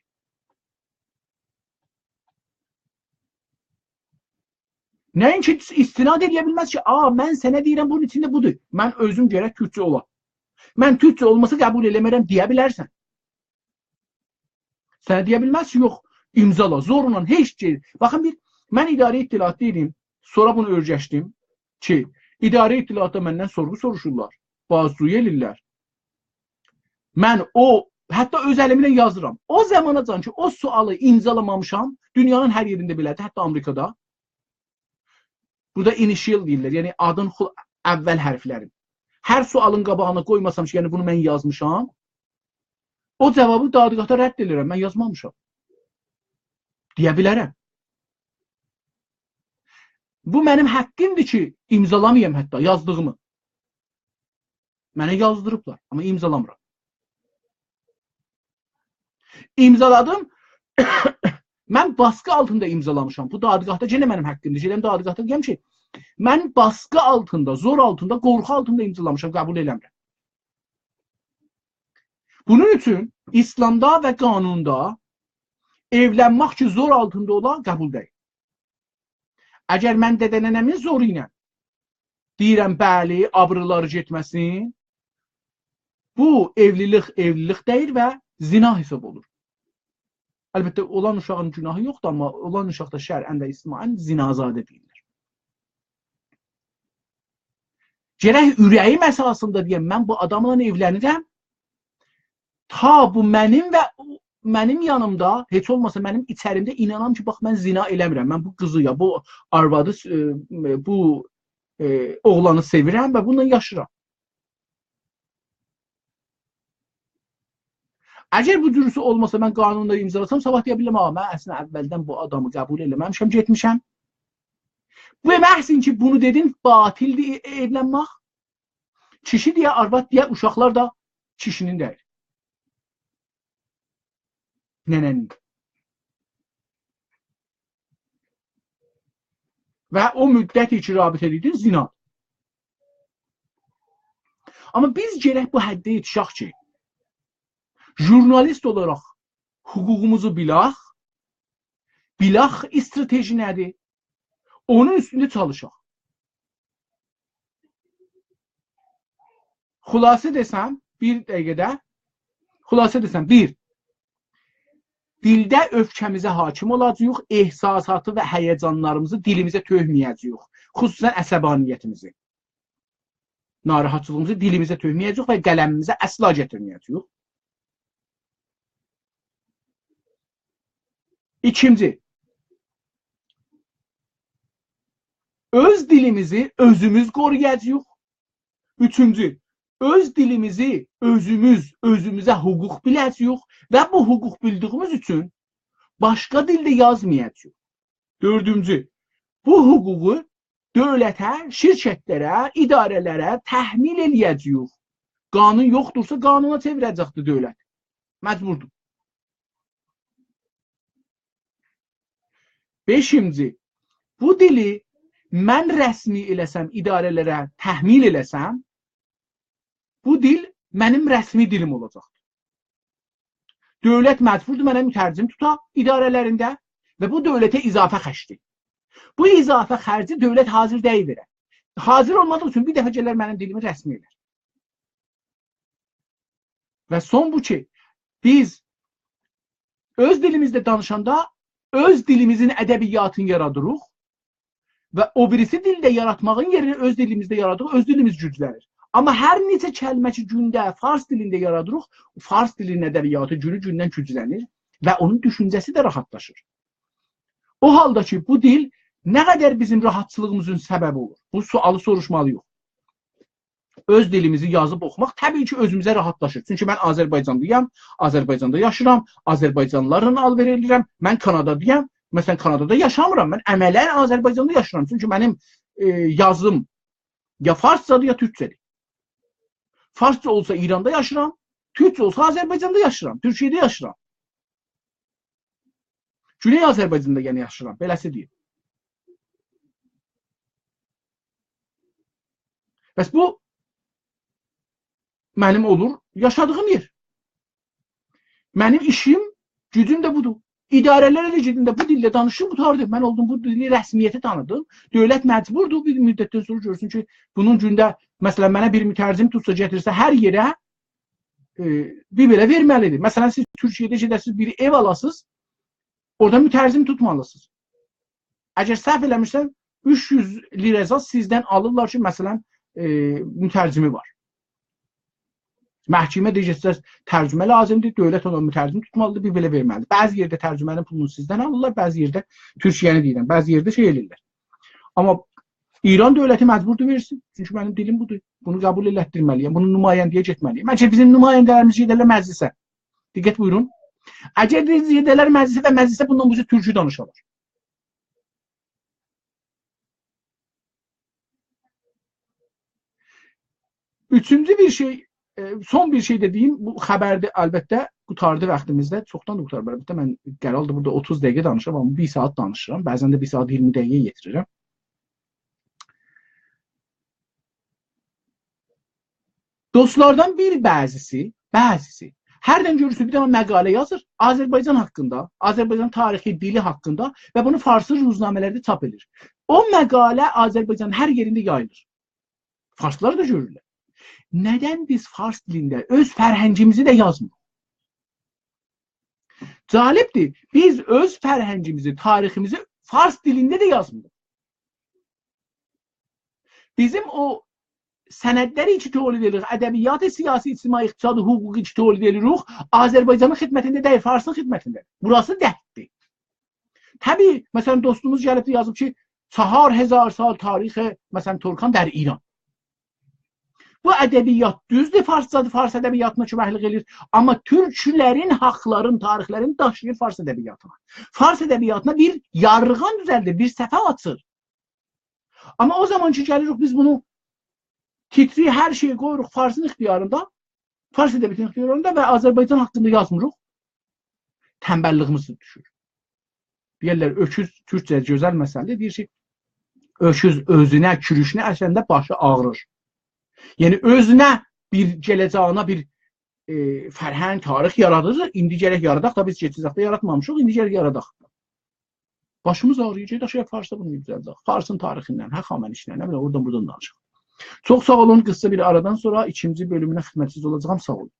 نه اینکی استناد ائله‌یه بیلمز کی، «آ، من سنه دئییرم، بونون ایچینده بودور. من اؤزوم گرک تورکجه اولا.» من تورکجه اولماسا قبول ائله‌مه‌رم دئیه بیلرسن. سنه دئیه بیلمز کی، یوخ، امضالا، زورلا، هئچ شئی. باخین، بیر، من اداره اطلاعاتدا ایدیم، سونرا بونو اؤیرشدیم کی، اداره اطلاعاتدا مندن سورغو سوروشورلار، بازجویی ائله‌ییرلر. من او، حتی اؤز الیمله یازیرام. او زاماناجان کی، او سؤالی امضالامامیشام، دونیانین هر یئرینده بئله‌دیر، حتی آمریکادا. بورادا initial دئییرلر، یعنی آدین خو-، اول حرفلرین. هر سؤالین قاباغینا قویماسام کی، یعنی بونو من یازمیشام، او جوابی دادگاهدا رد ائدیرم، من یازمامیشام. دئیه بیلرم. بو منیم حقیمدیر کی، امضالامایام حتی یازدیغیمی. منه یازدیریبلار، آمما امضالامیرام. امضالادیم. من باسقی آلتیندا امضالامیشام. بو دادگاهدا یئنه منیم حقیمدیر. گئدم دادگاهدا دئیم کی، من باسقی آلتیندا، زور آلتیندا، قورخو آلتیندا امضالامیشام، قبول ائله‌میرم. بونون اوچون ایسلامدا و قانوندا ائولنمک کی، زور آلتیندا اولا، قبول دئییل. اگر من دده‌ننه‌مین زورو ایله دئییرم، بلی، آبریلاری گئتمه‌سین، بو ائولیلیک ائولیلیک دئییل و زنا حساب اولور. البته، اولان اوشاغین گوناهی یوخدور، آمما اولان اوشاق دا شرعاً و اجتماعاً زنازاده دئییلیر. گرک اوره‌ییم اساسیندا دئیم، من بو آداملا ائولنیرم، تا بو منیم و منیم یانیمدا، هئچ اولماسا منیم ایچریمده اینانام کی، باخ، من زنا ائله‌میرم، من بو قیزی یا بو آروادی، ائ، بو، ائ، اوغلانی سئویرم و بونونلا یاشیرام. اگر بو جوروسو اولماسا، من قانوندا امضالاسام، صاباح دئیه بیلرم، «آ، من اصلینده اولدن بو آدامی قبول ائله‌مه‌میشم، گئتمیشم.» بو محض این کی، بونو دئدین، باطلدیر ائ-، ائولنمک. کیشی دئیه، آرواد دئیه، اوشاقلار دا کیشینین دئییل. ننه‌نین. و او مدتی کی، رابطه ائدیردین، زنا. آمما بیز گرک بو حده یئتیشک کی، ژورنالیست اولاراق حقوقوموزو بیلک، بیلک استراتژی نه‌دیر، اونون اوستونده چالیشاق. خلاصه دئسم، بیر دقیقه‌ده، خلاصه دئسم، بیر، دیلده اؤفکه‌میزه حاکم اولاجاغیق، احساساتی و هیجانلاریمیزی دیلیمیزه تؤکمه‌یه‌جه‌ییک. خصوصاً عصبانیتیمیزی، ناراحتچیلیغیمیزی دیلیمیزه تؤکمه‌یه‌جه‌ییک و قلمیمیزه اصلا گتیرمه‌یه‌جه‌ییک. ایکینجی، اؤز دیلیمیزی اؤزوموز قورویاجاغیق. اوچونجو، اؤز دیلیمیزی اؤزوموز، اؤزوموزه حقوق بیله‌جه‌ییک و بو حقوق بیلدیییمیز اوچون باشقا دیلده یازمایاجاغیق. دؤردونجو، بو حقوقو دؤولته، شرکتلره، اداره‌لره تحمیل ائله‌یه‌جه‌ییک. قانون یوخدورسا، قانونا چئویره‌جکدیر دؤولت. مجبوردور. بئشینجی، بو دیلی من رسمی ائله‌سم، اداره‌لره تحمیل ائله‌سم، بو دیل منیم رسمی دیلیم اولاجاقدیر. دؤولت مجبوردور منه مترجم توتا اداره‌لرینده و بو دؤولته اضافه خرجدیر. بو اضافه خرجی دؤولت حاضر دئییل وئره. حاضر اولمادیغی اوچون بیر دفعه گلر منیم دیلیمی رسمی ائلر. و سون بو کی، بیز اؤز دیلیمیزده دانیشاندا اؤز دیلیمیزین ادبیاتینی یارادیریق و او بیریسی دیلده یاراتماغین یئرینه اؤز دیلیمیزده یارادیریق، اؤز دیلیمیز گوجلنیر. آمما هر نئچه کلمه کی، گونده فارس دیلینده یارادیریق، فارس دیلینین ادبیاتی گونو گوندن گوجلنیر و اونون دوشونجه‌سی ده راحتلاشیر. او حالدا کی، بو دیل نه قدر بیزیم راحتچیلیغیمیزین سببی اولور؟ بو سؤالی سوروشمالی‌ییق. اؤز دیلیمیزی یازیب اوخوماق طبیعی کی، اؤزوموزه راحتلاشیر. چونکی من آذربایجانلی‌یام، آذربایجاندا یاشیرام، آذربایجانلی‌لارلا آل‌وئر ائله‌ییرم، من کانادالی‌یام. مثلا، کانادادا یاشامیرام، من عملا آذربایجاندا یاشیرام. چونکی منیم، ائ، یازیم یا فارسجادیر، یا تورکجه‌دیر. فارسجا اولسا ایراندا یاشیرام، تورکجه اولسا، آذربایجاندا یاشاییرام، تورکیه‌ده یاشاییرام. گونئی آذربایجاندا، یعنی، یاشاییرام، بئله‌سی دئییم. بس بو منیم اولور یاشادیغیم یئر. منیم ایشیم، گوجوم ده بودور. اداره‌لره ده گئدیم ده بو دیلده دانیشیم، قوتاردی. من اولدوم، بو دیلی رسمیته تانیدیم. دؤولت مجبوردور بیر مدتدن سونرا گؤرسون کی، بونون گونده، مثلا، منه بیر مترجم توتسا، گتیرسه هر یئره، ائ، بیر بئله وئرمه‌لیدیر. مثلا، سیز تورکیه‌ده گئده‌سینیز، بیر ائو آلاسینیز، اورادا مترجم توتمالیسینیز. اگر سهو ائله‌میرسم، اوچ یوز لیره زاد سیزدن آلیرلار کی، مثلا، ائ، مترجمی وار. محکمه دئیه‌جک، ترجمه لازیمدیر، دؤولت اونا مترجم توتمالیدیر، بیر بئله وئرمه‌لیدیر. بعضی یئرده ترجمه‌نین پولونو سیزدن آلیرلار، بعضی یئرده، تورکیه‌نی دئییرم، بعضی یئرده شئی ائله‌ییرلر. آمما ایران دؤولتی مجبوردور وئرسین. چونکی منیم دیلیم بودور. بونو قبول ائلتدیرمه‌لی‌یم. بونون نماینده‌یه گئتمه‌لی‌یم. بلکه بیزیم نماینده‌لریمیز گئدرلر مجلسه. دقت بویورون. اگر بیز گئدرلر مجلسه و مجلسه بوندان بو جور تورکو دانیشالار. اوچونجو بیر شئی، ائ، سون بیر شئی ده دئییم، بو خبردیر، البته، قوتاردی واختیمیز دا، چوخدان قوتاریب، البته، من قراردی بورادا اوتوز دقیقه دانیشیرام، آمما بیر ساعات دانیشیرام، بعضا ده بیر ساعات اییرمی دقیقه یئتیریرم. دوستلاردان بیر بعضیسی، بعضیسی، هردن گؤرورسونوز بیر دنه مقاله یازیر آذربایجان حاقیندا، آذربایجان تاریخی، دیلی حاقیندا و بونو فارسی روزنامه‌لرده چاپ ائدیر. او مقاله آذربایجانین هر یئرینده یاییلیر. فارسلار دا گؤرورلر. ندن بیز فارس دیلینده اؤز فرهنگیمیزی ده یازمیریق؟ جالبدیر، بیز اؤز فرهنگیمیزی، تاریخیمیزی فارس دیلینده ده یازمیریق. بیزیم او سندلری کی تولید ائدیریک، ادبیات سیاسی، اجتماعی، اقتصادی، حقوقی کی تولید ائدیریک، آذربایجانین خدمتینده دئییل، فارسین خدمتینده. بوراسی درددیر. طبیعی، مثلا، دوستوموز گلیب ده یازیب کی، چهار هزار سال تاریخ، مثلا، ترکان در ایران. بو ادبیات، دوزدور، فارسجادیر، فارس ادبیاتینا کؤمکلیک ائله‌ییر. آمما تورکلرین حاقلارین، تاریخلرینی داشیییر فارس ادبیاتینا. فارس ادبیاتینا بیر یارغان دوزلدیر، بیر صفحه آچیر. آمما او زامان کی گلیریک، بیز بونو تیتری، هر شئیی قویوروق فارسین اختیاریندا، فارس ادبیاتینین اختیاریندا و آذربایجان حاقیندا یازمیریق، تنبللیگیمیز دوشور. دئیرلر، اؤکوز، تورکجه گؤزل مثلدیر، دئییر کی، اؤکوز اؤزونه کوروشنه اسنده باشی آغریر. یعنی، اؤزونه بیر گله‌جه‌یینه بیر، ائ، فرهنگ، تاریخ یارادیر. ایندی گرک یاراداق دا، بیز کئچن واختدا یاراتمامیشیق، ایندی گرک یاراداق. باشیمیز آغریییر، گئدک شئی، فارسدا بونو دوزلدک. فارسین تاریخیندن، هخامنشی‌دن، نه بیلیم، اورادان بورادان دانیشاق. چوخ ساغ اولون، قیسا بیر آرادان سونرا ایکینجی بؤلومونه خدمتینیزده اولاجاغام، ساغ اولون.